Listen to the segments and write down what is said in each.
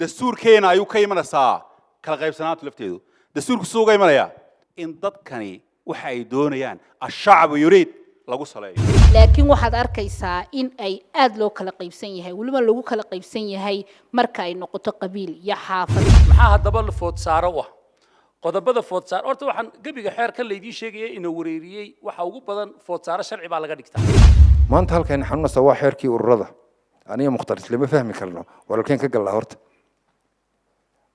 Dastuurkeena ayuu ka imanaysaa kala qaybsanaanta lafteedu. Dastuurku siduu uga imanayaa in dadkani waxa ay doonayaan الشعب يريد lagu saleeyo. Laakiin waxaad arkaysaa in ay aada loo kala qaybsan yahay, weliba lagu kala qaybsan yahay marka ay noqoto qabiil iyo xaafad. Maxaa haddaba la food saaro u ah qodobada food saar? Horta waxaan gebiga xeerkan laydiin sheegaya inuu wareeriyey, waxa ugu badan food saaro sharci baa laga dhigtaa. Maanta halkayna xanuunaysaa waa xeerkii ururada. Aniga Mukhtar islama fahmi karno walaalkeen ka gallaa. Horta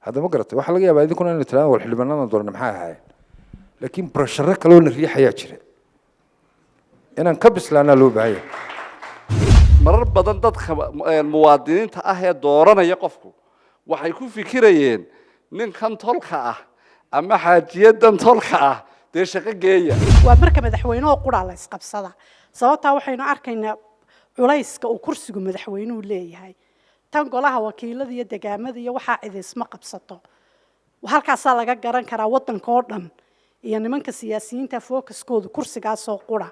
hadda ma garatay, waxaa laga yaabaa idinkuna inay tiraan war xildhibaanadan doorna maxay ahaayeen, laakiin pressure kaloo na riixayaa jira. Inaan ka bislaanaa loo baahan yahay. Marar badan dadka muwaadiniinta ah ee dooranaya qofku waxay ku fikirayeen ninkan tolka ah ama xaajiyadan tolka ah dee shaqo geeya. Waa marka madaxweynuhu quraa la isqabsada. Sababtaa waxaynu arkaynaa culayska uu kursigu madaxweynuhu leeyahay. Tan golaha wakiilada iyo degaamada iyo waxaa cid isma qabsato. Halkaasaa laga garan karaa waddanka oo dhan iyo nimanka siyaasiyiinta focuskoodu kursigaasoo qura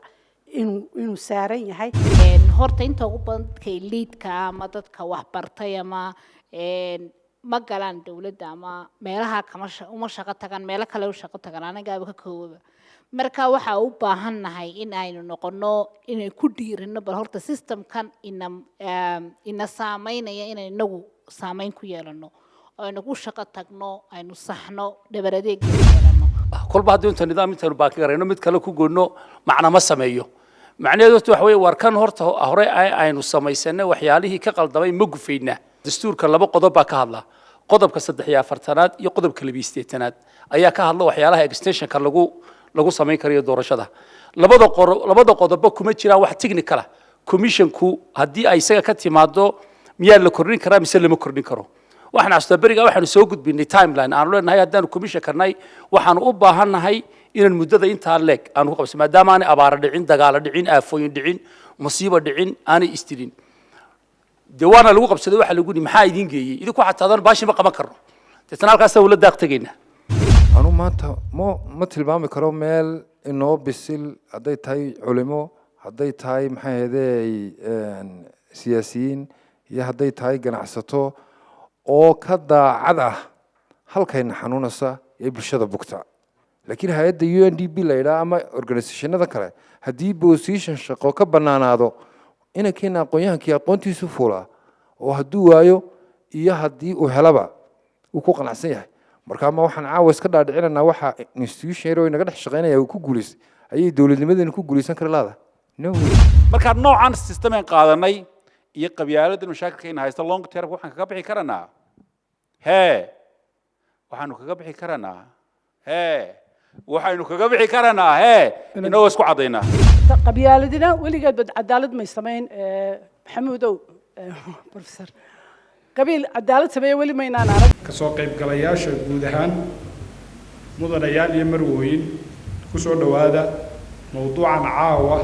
inuu saaran yahay. Horta inta ugu badan dadka elite-ka ama dadka waxbartay ama ma galaan dowladda ama meelaha kama uma shaqo tagaan, meelo kale u shaqo tagaan, anagaaba ka koobaba. Marka waxaa u baahan nahay in aynu noqono inay ku dhiirino bal horta systemkan ina saameynaya inaynu inagu saameyn ku yeelano oo aynu ku shaqo tagno, aynu saxno, dhabar adeeg yeelano. Kolba haddii inta nidaam intaynu baaki garayno mid kale ku goyno, macna ma sameeyo. Macnaheedu horta waxa weeye, war kan horta hore aynu samaysanay waxyaalihii ka qaldamay ma gufaynaa? Dastuurka laba qodob baa ka hadla: qodobka 43aad iyo qodobka 82aad ayaa ka hadla waxyaalaha extensionka lagu samayn karayo doorashada. Labada qodobba kuma jiraan wax technical ah. Commissionku haddii ay isaga ka timaado, miyaa la kordhin karaa mise lama kordhin karo? Waxaan xasuustaa berigaa waxaanu soo gudbinay timeline aanu leenahay haddaanu commission karnay, waxaanu u baahannahay inaan muddada intaa leeg aanu ku qabsan, maadaama aanay abaaro dhicin, dagaalo dhicin, aafooyin dhicin, musiibo dhicin, aanay istilin. Dee waana lagu qabsaday. Waxaa lagu yidhi, "Maxaa idiin geeyey idinku? Xataa adan baashi ma qaban karno." Deetana halkaasaan ula daaq tegaynaa. Anu maanta ma tilmaami karo meel inoo bisil, hadday tahay culimo, hadday tahay maxay ahaydey siyaasiyiin iyo hadday tahay ganacsato oo ka daacad ah halkayna xanuunaysa ee bulshada bugta. Laakiin hay-adda UNDP la yidhaha ama organisationada kale, haddii position shaqo ka bannaanaado, inankeena aqoon-yahankii aqoontiisu fuulaa oo hadduu waayo iyo haddii uu helaba uu ku qanacsan yahay. Marka ma waxaan caawa iska dhaadhicinanaa waxa institution yar oo inaga dhex shaqaynaya uu ku guulaystay ayay dowladnimadeena ku guulaysan kari laada? No way. Marka noocan systemeen qaadanay iyo qabyaaladan mashaakilka haysta, long term waxaan kaga bixi karanaa hee, waxaanu kaga bixi karanaa hee, waxaynu kaga bixi karanaa hee inagoo isku caddaynaa. Qabyaaladina weligeed bad cadaalad may samayn. Maxamuudow, professor, qabiil cadaalad sameeye weli maynaan arag. Kasoo qaybgalayaasha guud ahaan, mudanayaal iyo marwooyin, ku soo dhowaada mowduucan caawa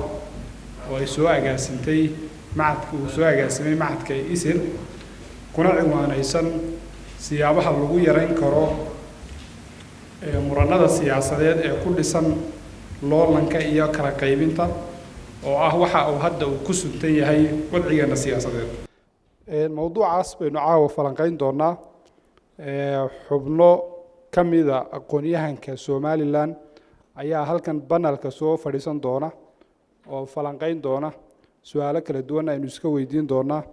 oo ay soo agaasintay macadka, uu soo agaasimay macadka ISIR, kuna ciwaanaysan siyaabaha lagu yarayn karo muranada siyaasadeed ee ku dhisan loolanka iyo kala qaybinta, oo ah waxa uu hadda uu ku suntan yahay wadcigeena siyaasadeed. Mowduucaas baynu caawa falanqayn doonaa. Xubno ka mida aqoon-yahanka Somaliland ayaa halkan panelka soo fadhiisan doona oo falanqayn doona, su-aalo kala duwan aynu iska weydiin doonaa.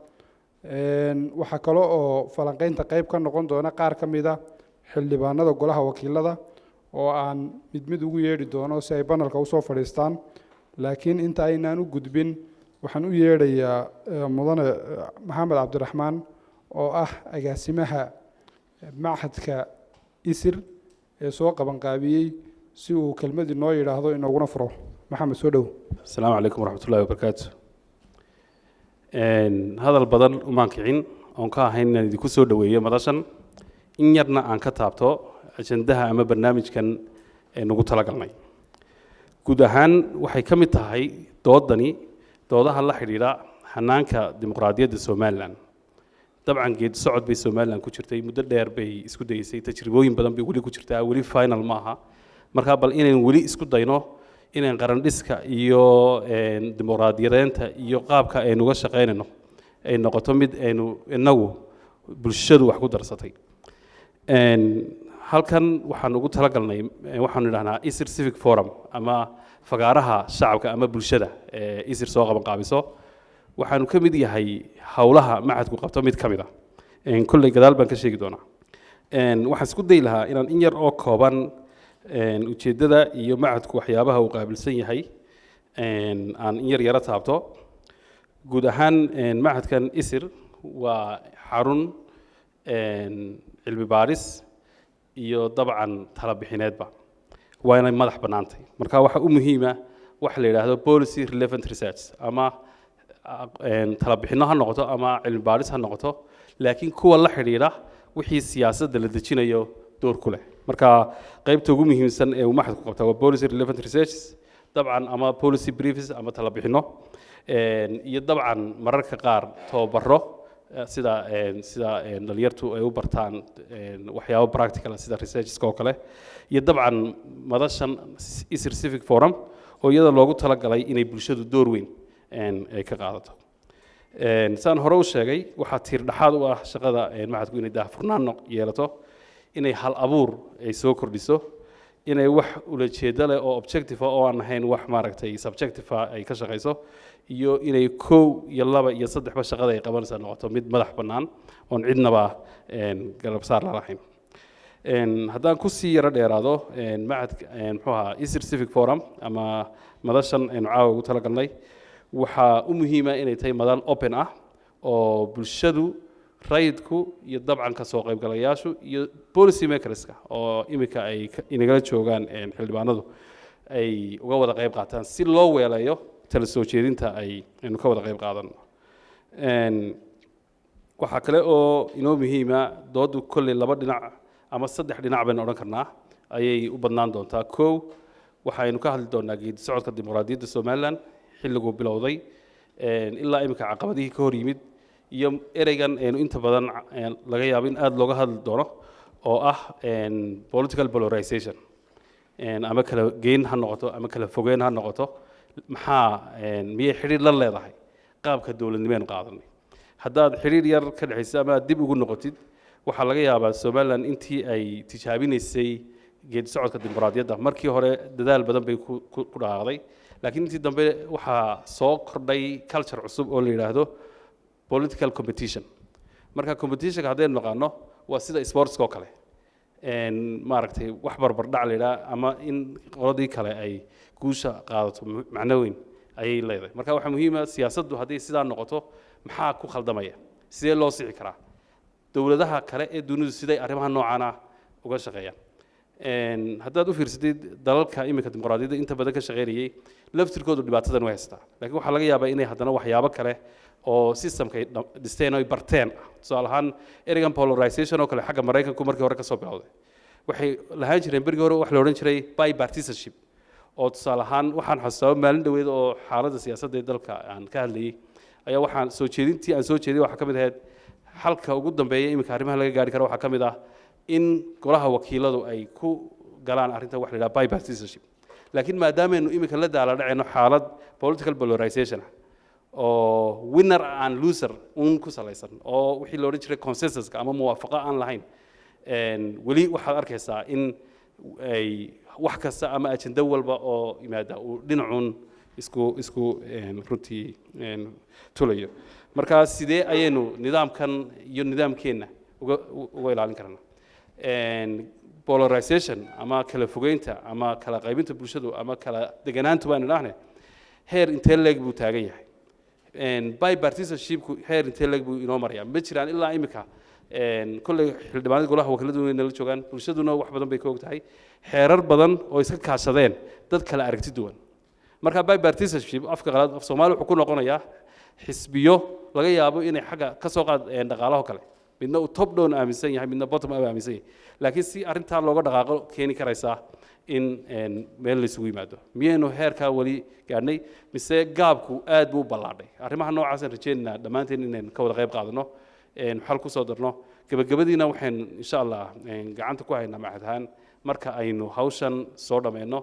Waxaa kale oo falanqaynta qayb ka noqon doona qaar ka mida xildhibaanada golaha wakiilada oo aan mid mid ugu yeedhi doono si ay panelka usoo fadhiistaan. Laakiin inta aynaan u gudbin, waxaan u yeedhayaa mudane Maxamed Cabdiraxmaan oo ah agaasimaha machadka ISIR ee soo qabanqaabiyey si uu kelmadii noo yidhaahdo inooguna furo. Maxamed, soo dhow. Asalaamu calaykum waraxmatullahi wabarakaatu. Hadal badan umaan kicin oon ka ahayn inaan idinku soo dhoweeyo madashan, in yarna aan ka taabto ajandaha ama barnaamijkan ee nagu talagalnay. Guud ahaan waxay ka mid tahay doodani doodaha la xidhiidha hanaanka dimuqraadiyadda Somaliland. Dabcan geedi socod bay Somaliland ku jirtay muddo dheer, bay isku dayeysay, tajribooyin badan bay weli ku jirtaa, weli final maaha. Marka bal inayn weli isku dayno inayn qarandhiska iyo dimuqraadiyadeynta iyo qaabka aynu uga shaqaynayno ay noqoto mid aynu inagu Bulshadu wax ku darsatay. Halkan waxaan ugu talagalnay, waxaanu idhahnaa Isir Civic Forum ama fagaaraha shacabka ama bulshada ee Isir soo qaban qaabiso. Waxaanu ka mid yahay howlaha machadku qabto mid ka mid ah. Kolley gadaal baan ka sheegi doonaa. Waxaan isku dayi lahaa inaan in yar oo kooban ujeeddada iyo machadku waxyaabaha uu qaabilsan yahay aan in yar yaro taabto. Guud ahaan, machadkan Isir waa xarun cilmi baaris iyo dabcan tala bixineedba, waa inay madax bannaantay. Marka waxa u muhiima waxa la yidhaahdo policy relevant research, ama tala bixinno ha noqoto ama cilmi baaris ha noqoto, laakiin kuwa la xidhiidha wixii siyaasadda la dejinayo door ku leh. Marka qaybta ugu muhiimsan ee uu machadku qabtaa waa policy relevant research, dabcan ama policy briefs ama tala bixinno, iyo dabcan mararka qaar tababaro, sida dhalinyartu ay u bartaan waxyaabo practical ah sida researchska oo kale, iyo dabcan madashan Isir Civic Forum oo iyada loogu talagalay inay bulshadu door weyn ay ka qaadato. Saan hore u sheegay, waxaa tiir dhexaad u ah shaqada machadku inay daahfurnaan yeelato, inay hal abuur ay soo kordhiso, inay wax ulajeedo leh oo objective ah oo aan ahayn wax maaragtay subjective ah ay ka shaqayso, iyo inay kow iyo laba iyo saddexba shaqada ay qabanaysa noqoto mid madax bannaan oon cidnaba garabsaar lalahayn. Haddaan kusii yaro dheeraado machadka, muxuu ahaa, Isir Civic Forum ama madashan aynu caawa ugu talagalnay, waxaa u muhiima inay tahay madal open ah oo bulshadu rayidku iyo dabcan ka soo qaybgalayaashu iyo policy makerska oo iminka ay inagala joogaan xildhibaanadu ay uga wada qayb qaataan si loo weeleeyo tala soo jeedinta ay aynu ka wada qayb qaadano. Waxaa kale oo inoo muhiima, doodu kolley laba dhinac ama saddex dhinac baynu odhan karnaa ayay u badnaan doontaa. Kow, waxaynu ka hadli doonaa geedi socodka dimuqraadiyadda Somaliland xilliguu bilowday ilaa iminka, caqabadihii ka hor yimid, iyo ereygan aynu inta badan laga yaabo in aada looga hadli doono oo ah political polarization, ama kala geyn ha noqoto ama kala fogeyn ha noqoto. Maxaa miyay xidhiir la leedahay qaabka dowladnimeenu qaadanay? Haddaad xidhiir yar ka dhexaysid ama aad dib ugu noqotid, waxaa laga yaabaa Somaliland intii ay tijaabinaysay geedi socodka dimuqraadiyadda, markii hore dadaal badan bay ku dhaqaaqday, laakiin intii dambe waxaa soo kordhay culture cusub oo la yidhaahdo political competition. Marka competitionka haddaynu naqaano waa sida sportska oo kale, maaragtay, wax barbardhac la yidhaha ama in qoladii kale ay guusha qaadato macno weyn ayay leedahay. Marka waxaa muhiima, siyaasaddu hadday sidaa noqoto, maxaa ku khaldamaya? Sidee loo sixi karaa? Dowladaha kale ee dunidu siday arrimaha noocan ah uga shaqeeyaan? Haddaad u fiirsatid dalalka iminka dimuqraadiyadda inta badan ka shaqeynayay, laftirkoodu dhibaatadan way haystaa, laakiin waxaa laga yaabaa inay haddana waxyaabo kale oo systemka ay dhisteen oo ay barteen ah. Tusaale ahaan, ereygan polarization oo kale xagga Maraykanku markii hore ka soo bilowday. Waxay lahaan jireen berigii hore wax la odhan jiray bipartisanship, oo tusaale ahaan waxaan xasuustaa maalin dhoweed oo xaaladda siyaasadda ee dalka aan ka hadlayay ayaa waxaan soo jeedintii aan soo jeediyay waxaa ka mid ahayd xalka ugu dambeeya iminka arrimaha laga gaari karo waxaa ka mid ah in golaha wakiiladu ay ku galaan arrinta wax la yidhaha bipartisanship. Laakiin maadaamaynu iminka la daala dhacayno xaalad political polarization ah oo winner and loser un ku salaysan, oo wixii la odhan jiray consensuska ama muwaafaqo aan lahayn, weli waxaad arkaysaa in ay wax kasta ama ajendo walba oo yimaada uu dhinacun isku runtii tulayo. Marka sidee ayaynu nidaamkan iyo nidaamkeenna uga ilaalin karnaa polarization ama kala fogeynta ama kala qaybinta bulshadu ama kala deganaantu baan idhaahne? Heer intee leeg buu taagan yahay bipartisanshipku? Heer intee leeg buu inoo marayaa? Ma jiraan ilaa imika? Kolley xildhibaanada golaha wakiiladu way nala joogaan, bulshaduna wax badan bay ka og tahay xeerar badan oo iska kaashadeen dad kala aragti duwan. Marka bipartisanship afka qalaad, af Soomaali, wuxuu ku noqonayaa xisbiyo laga yaabo inay xagga ka soo qaad dhaqaalaho kale midna uu top down aaminsan yahay, midna bottom up aaminsan yahay, laakiin si arrintaa looga dhaqaaqo keeni karaysaa in meel la isugu yimaado. Miyaynu heerkaa weli gaadhnay mise gaabku aad buu u ballaadhay? Arrimaha noocaasaan rajaynaynaa dhammaanteen inaynu ka wada qayb qaadano, xal ku soo darno. Gebagabadiina waxaynu insha Allah gacanta ku haynaa machad ahaan, marka aynu hawshan soo dhammayno,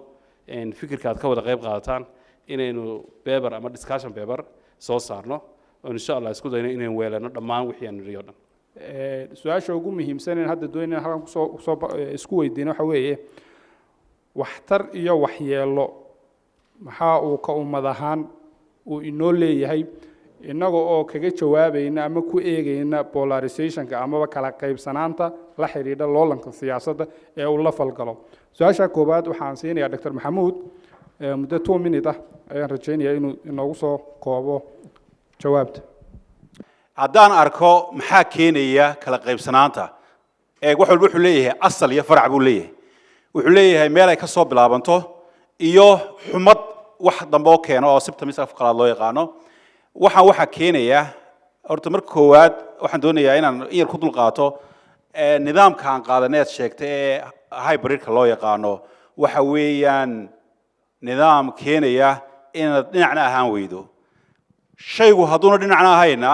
fikirka aad ka wada qayb qaadataan, inaynu paper ama discussion paper soo saarno oon insha Allah isku dayno inaynu weelano dhammaan wixii aan nidhi o dhan. Su-aasha ugu muhiimsan in hadda doonayna halkan kusoo kusoo isku weydiino waxa weeye: waxtar iyo waxyeelo maxaa uu ka ummad ahaan uu inoo leeyahay, innaga oo kaga jawaabayna ama ku eegayna polarizationka amaba kala qaybsanaanta la xidhiidha loolanka siyaasadda ee uu la falgalo? Su-aasha koowaad waxaan siinayaa Dr. Maxamuud. Muddo 2 minute ah ayaan rajaynayaa inuu inoogu soo koobo jawaabta. Haddaan arko maxaa keenaya kala qaybsanaanta, eeg, wax walba wuxuu leeyahay asal iyo farac buu leeyahay. Wuxuu leeyahay meel ay ka soo bilaabanto iyo xumad wax dambe oo keeno oo symptoms af qalaad loo yaqaano. Waxaan waxaa keenaya horta marka koowaad waxaan doonayaa inaan in yar ku dulqaato nidaamka aan qaadanay aad sheegtay ee hybridka loo yaqaano. Waxa weeyaan nidaam keenaya inaad dhinacna ahaan weydo. Shaygu hadduuna dhinacna ahayna,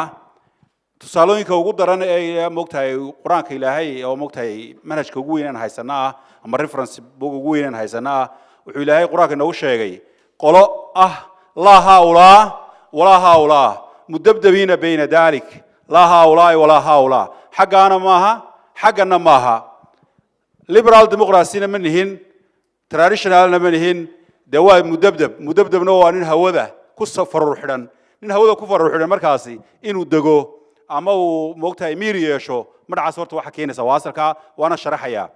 tusaalooyinka ugu daran ee moogtahay Qur-aanka Ilaahay oo moogtahay manhajka ugu weyn aan haysana ah ama reference book ugu weyn aan haysana ah, wuxuu Ilaahay Qur-aanka inoogu sheegay qolo ah laa haaulaa walaa haaulaa, mudabdabiina bayna dalik, laa haaulaai walaa haaulaa. Xaggaana maaha, xaggana maaha. Liberal democracyna ma nihin, traditionalna ma nihin. Dee waa mudabdab. Mudabdabna waa nin hawada ku faruur xidhan. Nin hawada ku faruur xidhan markaasi inuu dego ama uu moogtahay miir yeesho madhacaas. Horta waxa keenaysa waa asalka, waana sharaxayaa.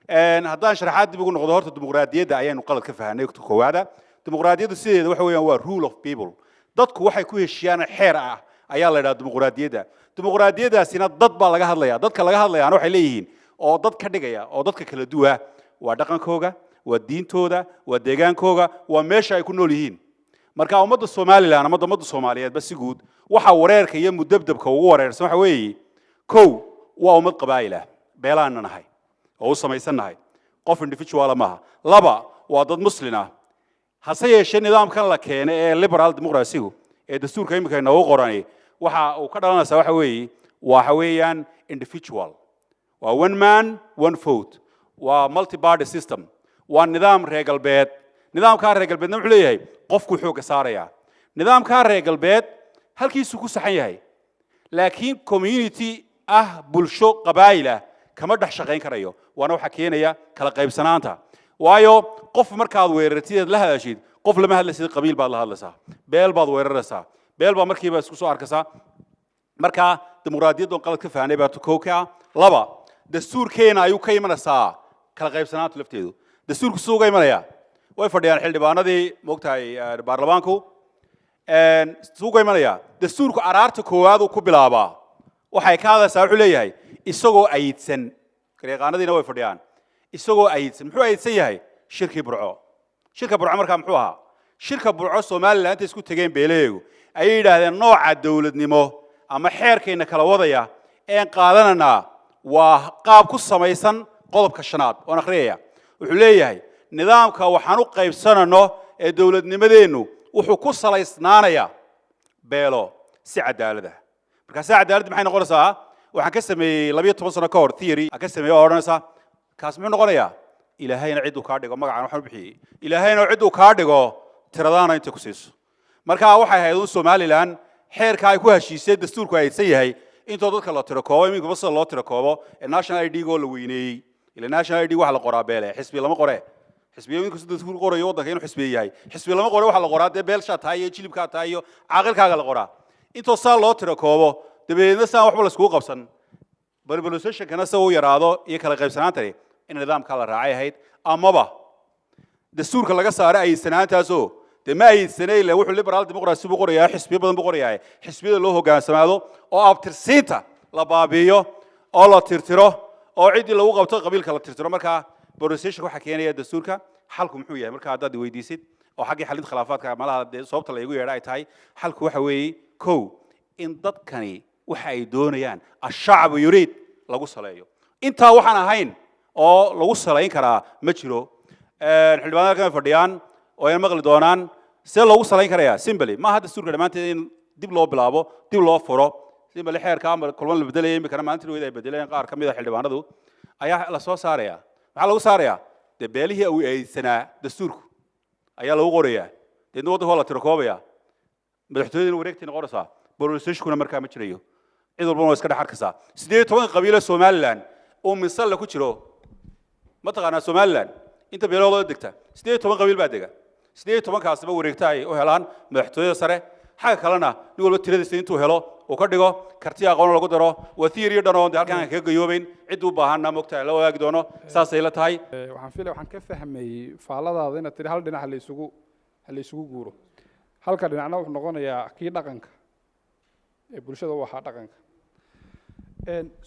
Haddaan sharaxaad dib ugu noqdo, horta dimuqraadiyadda ayaynu qalad ka fahanay. Koowaada, dimuqraadiyaddu sideeda waxa weeyaan waa rule of people. Dadku waxay ku heshiiyaan xeer ah ayaa la yidhaha dimuqraadiyadda. Dimuqraadiyaddaasina dad baa laga hadlaya. Dadka laga hadlayaana waxay leeyihiin oo dad ka dhigaya oo dadka kala duwa waa dhaqankooga, waa diintooda, waa deegaankooga, waa meesha ay ku nool yihiin. Marka ummadda Somaliland ama ummadda Soomaaliyeedba si guud, waxa wareerka iyo mudabdabka ugu wareersan waxa weeye: kow, waa ummad qabaa'il ah, beelaana nahay oo u samaysan nahay, qof individual maaha. Laba, waa dad Muslin ah. Hase yeeshee nidaamkan la keenay ee liberal democracy-gu ee dastuurka imika inoogu qorani waxa uu ka dhalanaysaa waxa weeyaan individual, waa one man one vote, waa multi party system, waa nidaam reer galbeed. Nidaamkaa reer galbeedna wuxuu leeyahay qofkuu xoogga saaraya. Nidaamkaa reer galbeed halkiisuu ku saxan yahay, laakiin community ah, bulsho qabaa'il ah kama dhex shaqayn karayo. Waana waxaa keenaya kala qaybsanaanta, waayo qof markaad weerartid eed la hadashid, qof lama hadlaysid, qabiil baad la hadlaysaa, beel baad weeraraysaa, beel baa markiiba isku soo arkaysaa. Marka dimuqraadiyadda qalad ka fahnay baa kow ka ah. Laba, dastuurkeena ayuu ka imanaysaa kala qaybsanaantu lafteedu. Dastuurku siduu uga imanaya? Way fadhiyaan xildhibaanadii, moogtahay, baarlamaanku. Siduu uga imanaya? Dastuurku araarta koowaad uu ku bilaabaa waxay ka hadlaysaa, wuxuu leeyahay isagoo ayidsan, garyaqaanadiina way fadhiyaan, isagoo ayidsan. Muxuu ayidsan yahay? Shirkii Burco. Shirka Burco markaa muxuu ahaa? Shirka Burco Somaliland intay isku tegeen beelaheegu ayay yidhaahdeen nooca dowladnimo ama xeerkayna kala wadaya een qaadananaa waa qaab ku samaysan qodobka shanaad oon akhriyaya. Wuxuu leeyahay nidaamka waxaan u qaybsanano ee dowladnimadeennu wuxuu ku salaysnaanayaa beelo si cadaalad ah. Markaa si cadaaladda maxay noqonaysaa? Waxaan ka sameeyey 12 sano ka hor theory aan ka sameeyey oo odhanaysa kaas muxuu noqonayaa: Ilaahayna cidduu kaa dhigo, magacaan waxaan u bixiyey Ilaahayna cidduu kaa dhigo, tiradaana intay ku siiso. Marka waxay ahayd un Somaliland xeerka ay ku heshiisay, dastuurku aysan yahay, intoo dadka la tiro koobo, iminkaba sida loo tiro koobo ee national ID oo la weyneeyey. Ila national ID waxa la qoraa beele, xisbi lama qore. Xisbiyo inkastoo dastuur qorayo waddanka inuu xisbiye yahay, xisbi lama qore. Waxa la qoraa dee beelshaa tahay iyo jilibkaa tahay iyo caaqilkaaga la qoraa. Intoo saa loo tiro koobo, dabadeedna saan waxba laiskugu qabsan, polarizationkana se u yaraado iyo kala qaybsanaantani, in nidaamka la raacay ahayd amaba dastuurka laga saaray ayidsanaantaasoo dee ma ayidsanay ile wuxuu liberal democracy buu qorayaa, xisbiyo badan buu qorayaa, xisbiyada loo hogaansamaado oo abtirsiinta la baabi'iyo oo la tirtiro oo ciddii lagu qabto qabiilka la tirtiro. Markaa polarization waxaa keenaya dastuurka. Xalku muxuu yahay marka haddaad weydiisid oo xaggii xalinta khilaafaadka malaha dee sababta la igu yeedha ay tahay, xalku waxa weeye: kow, in dadkani waxa ay doonayaan, ashacbu yuriid, lagu saleeyo. Intaa waxaan ahayn oo lagu salayn karaa ma jiro. Xildhibaanada halkan ay fadhiyaan oo ay maqli doonaan. See loogu salayn karayaa? Simply, maaha dastuurka dhammaanteed in dib loo bilaabo, dib loo furo. Simply, xeerka ama kulman la bedelaya iminkana maalintii weyda ay bedelayeen qaar ka mid a xildhibaanadu ayaa la soo saaraya. Maxaa lagu saarayaa? Dee beelihii uu eedsanaa dastuurku ayaa lagu qorayaa. Deedna waddanka waa la tirakoobaya, madaxtooyadina wareegtay noqonaysaa, polarizationkuna markaa ma jirayo. Cid walbana waa iska dhex arkaysaa. 18 qabiilo Somaliland oo misalle ku jiro. Ma taqaanaa Somaliland inta beelahooda degta? 18 qabiil baa dega. 18-kaasiba wareegta ay u helaan madaxtooyada sare. Xagga kalena nin walba tiradiisa intuu helo uu ka dhigo, karti aqoon lagu daro. Waa theory dhan oo dee halkan aan kaga gayoobayn. Cid u baahanna mogtahay la wadaagi doono. Saasay la tahay. Waxaan filaya, waxaan ka fahmayey faalladaada inaad tidhi hal dhinac ha la isugu guuro. Halka dhinacna wuxuu noqonayaa kii dhaqanka ee bulshada u ahaa dhaqanka.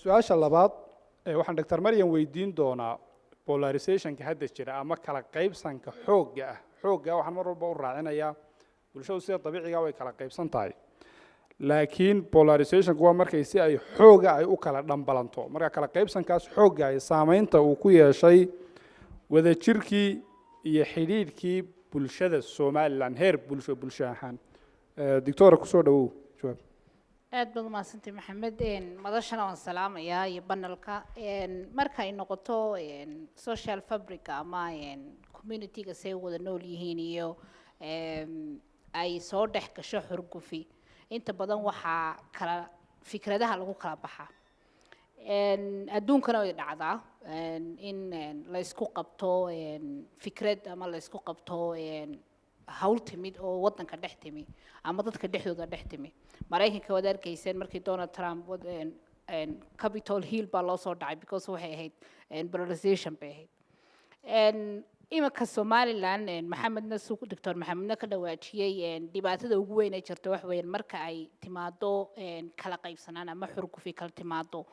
Su-aasha labaad waxaan Dr. Maryam weydiin doonaa polarizationka hadda jira ama kala qaybsanka xoogga ah. Xoogga waxaan mar walba u raacinayaa, bulshadu sida dabiiciga way kala qaybsan tahay, laakiin polarizationku waa markay si ay xooga ay u kala dhambalanto. Marka kala qaybsankaas xoogga ay saameynta uu ku yeeshay wadajirkii iyo xidhiidhkii bulshada Somaliland heer bulsho, bulsho ahaan. Doctora, kusoo dhawow, jawaab. Aad baad umahadsantay, Maxamed. Madashana waan salaamayaa iyo panelka. Marka ay noqoto social fabric ama community-ga say u wada nool yihiin iyo ay soo dhex gasho xurgufi, inta badan waxaa kala fikradaha lagu kala baxaa. Adduunkana way dhacdaa in la isku qabto fikrad ama la isku qabto hawl timid oo waddanka dhex timi ama dadka dhexdooda dhex timi. Maraykanka waad arkayseen markii Donald Trump Capitol Hill baa loo soo dhacay, because waxay ahayd polarization bay ahayd. Iminka Somaliland, Maxamedna su Doctor Maxamedna ka dhawaajiyey, dhibaatada ugu weyn ee jirta waxa weeyaan marka ay timaado kala qaybsanaan ama xurgufi kala timaado,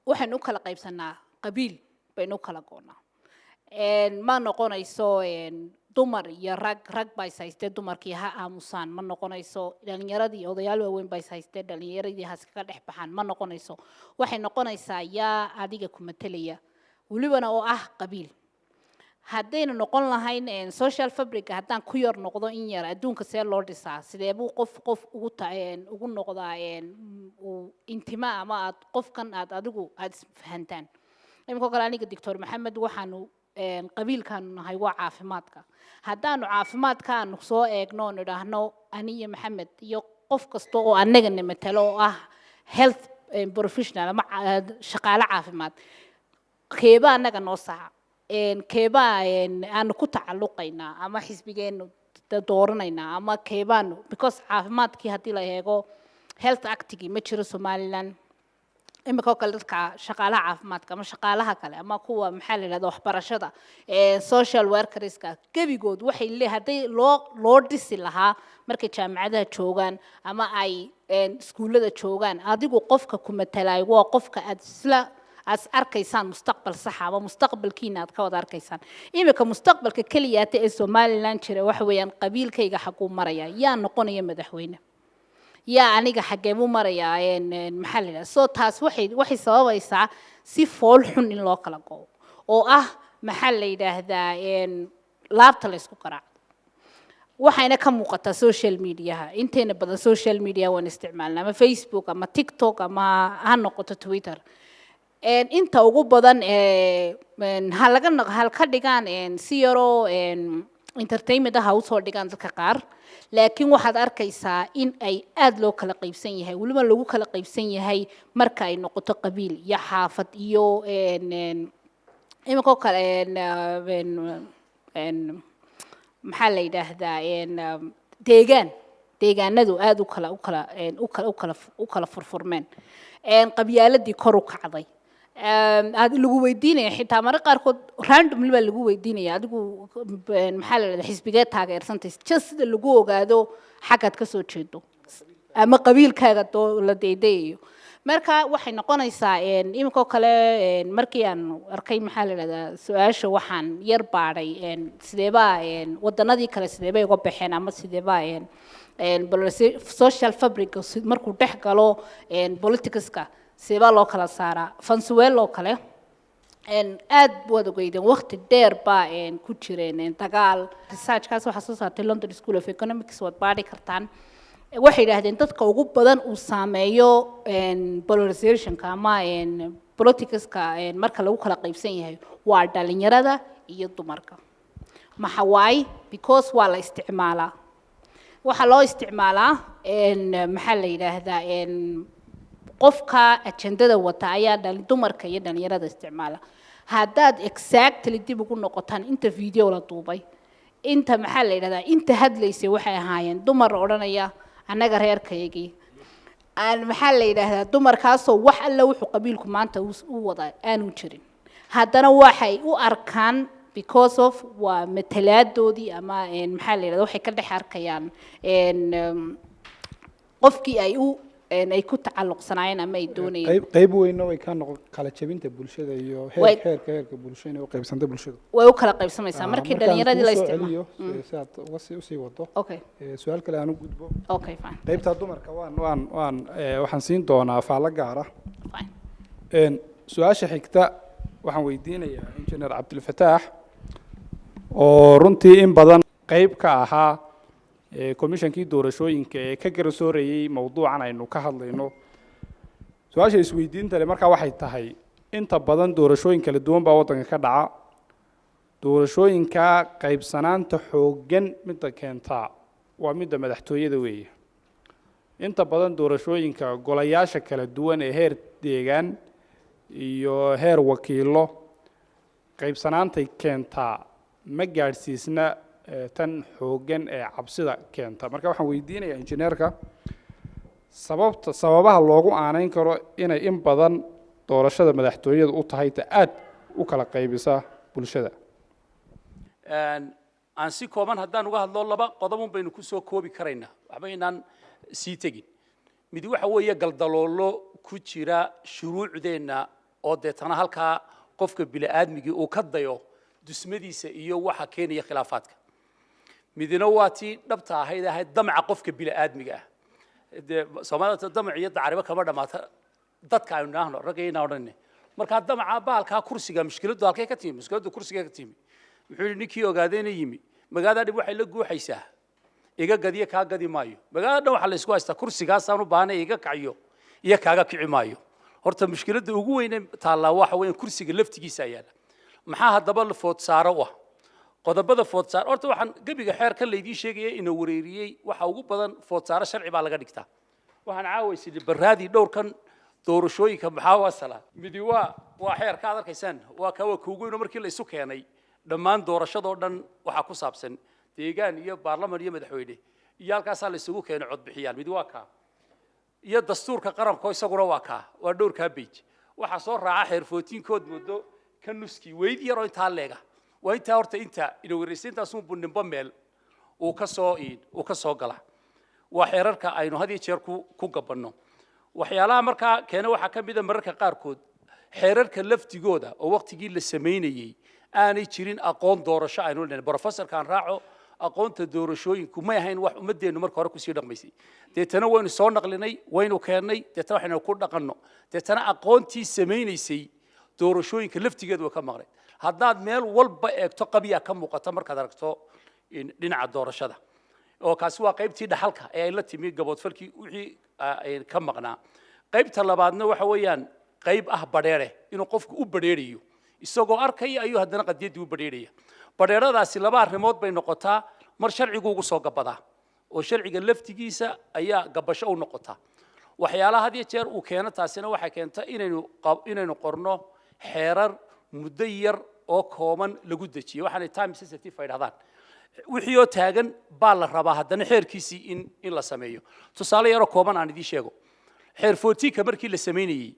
waxaynu u kala qaybsanaa qabiil baynu u kala goonaa. Ma noqonayso dumar iyo rag, rag baa is haystee, dumarkii ha aamusaan, ma noqonayso. Dhalinyaradii, odayaal waaweyn baa is haystee, dhalinyaradii ha iskaga dhex baxaan, ma noqonayso. Waxay noqonaysaa yaa adiga ku matelaya, welibana oo ah qabiil. Haddaynu noqon lahayn social fabric, haddaan ku yar noqdo in yar, adduunka see loo dhisaa? Sidee buu qof qof ugu ta ugu noqdaa uu intima ama aad qofkan aad adigu aad isfahantaan? Iminka kale aniga Doctor Maxamed waxaanu qabiilkaanu nahay waa caafimaadka. Haddaanu caafimaadka aanu soo eegno oo nidhaahno ani iyo Maxamed iyo qof kasta oo annagana matalo oo ah health professional ama shaqaale caafimaad, keebaa annaga noo saxa? Keebaa aanu ku tacalluqaynaa ama xisbigeenu dooranaynaa ama keebaanu? Because caafimaadkii haddii la eego, health actigii ma jiro Somaliland. Imika oo kale dadka shaqaalaha caafimaadka ama shaqaalaha kale ama kuwa, maxaa la yidhahda, waxbarashada, social workerska, gebigood waxay le hadday loo dhisi lahaa markay jaamacadaha joogaan ama ay iskuullada joogaan, adigu qofka ku matalayo waa qofka aad isla aad arkaysaan mustaqbal saxa ama mustaqbalkiina aad ka wada arkaysaan. Imika mustaqbalka keliyaata ee Somaliland jira waxa weeyaan qabiilkayga xaguu maraya, yaa noqonaya madaxweyne, yaa aniga xaggee buu marayaa, maxaa la yidhaha. So taas waxay sababaysaa si fool xun in loo kala go'o oo ah, maxaa la yidhaahdaa, laabta la isku garaaco. Waxayna ka muuqataa social mediaha. Inteena badan social media waan isticmaalnaa, ama Facebook ama TikTok ama ha noqoto Twitter. Inta ugu badan ha laga ha ka dhigaan si yaroo entertainment ah ha usoo dhigaan dadka qaar, laakiin waxaad arkaysaa in ay aada loo kala qaybsan yahay, weliba lagu kala qaybsan yahay marka ay noqoto qabiil iyo xaafad iyo iminkoo kale maxaa la yidhaahdaa, deegaan, deegaanadu aada u kala u kala u kala u kala u kala furfurmeen, qabyaaladii kor u kacday. Aad lagu weydiinaya xitaa mararka qaarkood randomly baa lagu weydiinaya, adigu maxaa la yidhahdaa, xisbigee taageersantay, just sida lagu ogaado xaggaad ka soo jeedo ama qabiilkaaga doo la deedeeyayo. Marka waxay noqonaysaa iminkoo kale markii aan arkay, maxaa la yidhahdaa, su-aasha, waxaan yar baadhay sideebaa wadanadii kale sideebay uga baxeen ama sideebaa social fabric markuu dhex galo politicska sideebaa loo kala saaraa. Venezuela oo kale aad waad ogeydeen, waqti dheer baa ku jireen dagaal. Researchkaas waxaa soo saartay London School of Economics, waad baadhi kartaan. Waxay yidhaahdeen dadka ugu badan uu saameeyo polarizationka ama politicska marka lagu kala qaybsan yahay waa dhalinyarada iyo dumarka. Maxa waaye? Because waa la isticmaalaa. Waxaa loo isticmaalaa maxaa la yidhaahdaa, qofka ajendada wata ayaa dumarka iyo dhalinyarada isticmaala. Haddaad exactly dib ugu noqotaan inta video la duubay, inta maxaa la yidhahdaa, inta hadlaysay waxay ahaayeen dumar odhanaya annaga reerkaygii aan maxaa la yidhaahdaa, dumarkaasoo wax alla wuxuu qabiilku maanta u wada aanu jirin, haddana waxay u arkaan because of waa matalaadoodii ama maxaa la yidhahda, waxay ka dhex arkayaan qofkii ay u ay ku tacalluqsanaayeen ama ay doonayeen. Qayb weynna way ka noqon kala jebinta bulshada iyo heerka bulsho inay u qaybsanta bulshadu. Way u kala qaybsamaysaa markii markaan dhalinyaradii la kuu soo isticmaalo. celiyo, si aad uga sii usii wado. Okay. Su-aal kale aan u gudbo. Okay, fine. Qaybta dumarka waan waxaan siin doonaa faallo gaar ah. Fine. Su-aasha xigta waxaan weydiinayaa Injineer Cabdilfataax oo runtii in badan qayb ka ahaa komishankii doorashooyinka ee ka garsoorayey mowduucan aynu ka hadlayno. Su-aasha isweydiinta le markaa waxay tahay, inta badan doorashooyin kala duwan baa waddanka ka dhaca. Doorashooyinka qaybsanaanta xooggan midda keentaa waa midda madaxtooyada weeye. Inta badan doorashooyinka golayaasha kala duwan ee heer deegaan iyo heer wakiilo qaybsanaantay keentaa ma gaadhsiisna tan xooggan ee cabsida keenta. Marka waxaan weydiinayaa injineerka sababta, sababaha loogu aaneyn karo inay in badan doorashada madaxtooyada u tahay ta aad u kala qaybisa bulshada. Aan si kooban haddaan uga hadlo, laba qodobun baynu ku soo koobi karaynaa, waxba inaan sii tegin. Mid waxa weeye galdaloolo ku jira shuruucdeenna oo deetana halkaa qofka bini'aadmigii uu ka dayo dusmadiisa iyo waxa keenaya khilaafaadka. Midna waa tii dhabta ahayd damaca qofka bini'aadmiga ah. Dee Soomaalida damac iyo dacaribo kama dhamaata, dadka aynu idhaahno ragga odhanne. Markaa damaca baalkaa kursiga, mushkiladdu halkay ka timi? Mushkiladdu kursiga ka timi. Muxuu yidhi ninkii ogaadayna yimi magaalada dhib waxay la guuxaysaa iga gadiyo kaa gadi maayo. Magaalada dhan waxaa la isku haystaa kursigaasaan u baahnay, iga kaciyo iyo kaaga kici maayo. Horta mushkiladda ugu weyne taallaa waxa weeyaan kursiga laftigiisa yaala. Maxaa haddaba la food saaro u ah qodobada food saar? Horta waxaan gebiga xeerkan laydiin sheegaya inuu wareeriyey waxa ugu badan food saaro sharci baa laga dhigtaa. Waxaan caawaysidhi barraadii dhowrkan doorashooyinka maxaa wasala. Midi waa xeerka aad arkaysaan, waa kaa, waa kuugu weyn oo markii la isu keenay dhammaan doorashadoo dhan waxaa ku saabsan deegaan iyo baarlaman iyo madaxweyne iyo halkaasaa la isugu keenay codbixiyaan. Midi waa kaa iyo dastuurka qaranko isaguna waa kaa, waa dhowrkaa page. Waxaa soo raaca xeer 14-kood muddo ka nuskii weyd yaroo intaa leega. Waa intaa horta inta ina wareysay intaasunbu nimbo meel uu ka soo gala. Waa xeerarka aynu had iyo jeer ku gabanno. Waxyaalaha markaa keena waxaa ka mid a mararka qaarkood xeerarka laftigooda oo waqtigii la samaynayey aanay jirin aqoon doorasho aynu leenahay. Professorkaan raaco, aqoonta doorashooyinku may ahayn wax ummadeennu marka hore kusii dhaqmaysay. Deetana waynu soo naqlinay, waynu keennay, deetana waxaynu ku dhaqanno, deetana aqoontii samaynaysay doorashooyinka laftigeedu way ka maqnayd. Haddaad meel walba eegto qabyaa ka muuqata markaad aragto dhinaca doorashada, oo kaasi waa qaybtii dhaxalka ee ay la timi gaboodfalkii wixii ka maqnaa. Qaybta labaadna waxa weeyaan qayb ah badheere, inuu qofku u badheerayo isagoo arkaya ayuu haddana qadiyaddii u badheeraya. Badheeradaasi laba arrimood bay noqotaa: mar sharcigu ugu soo gabadaa oo sharciga laftigiisa ayaa gabasho u noqotaa. Waxyaalaha had iyo jeer uu keeno taasina waxay keenta inaynu qorno xeerar muddo yar oo kooban lagu dejiyo, waxaanay time sensitive ay dhahdaan. Wixii oo taagan baa la rabaa haddana xeerkiisii in la sameeyo. Tusaale yaroo kooban aan idiin sheego: xeer 14-ka markii la samaynayey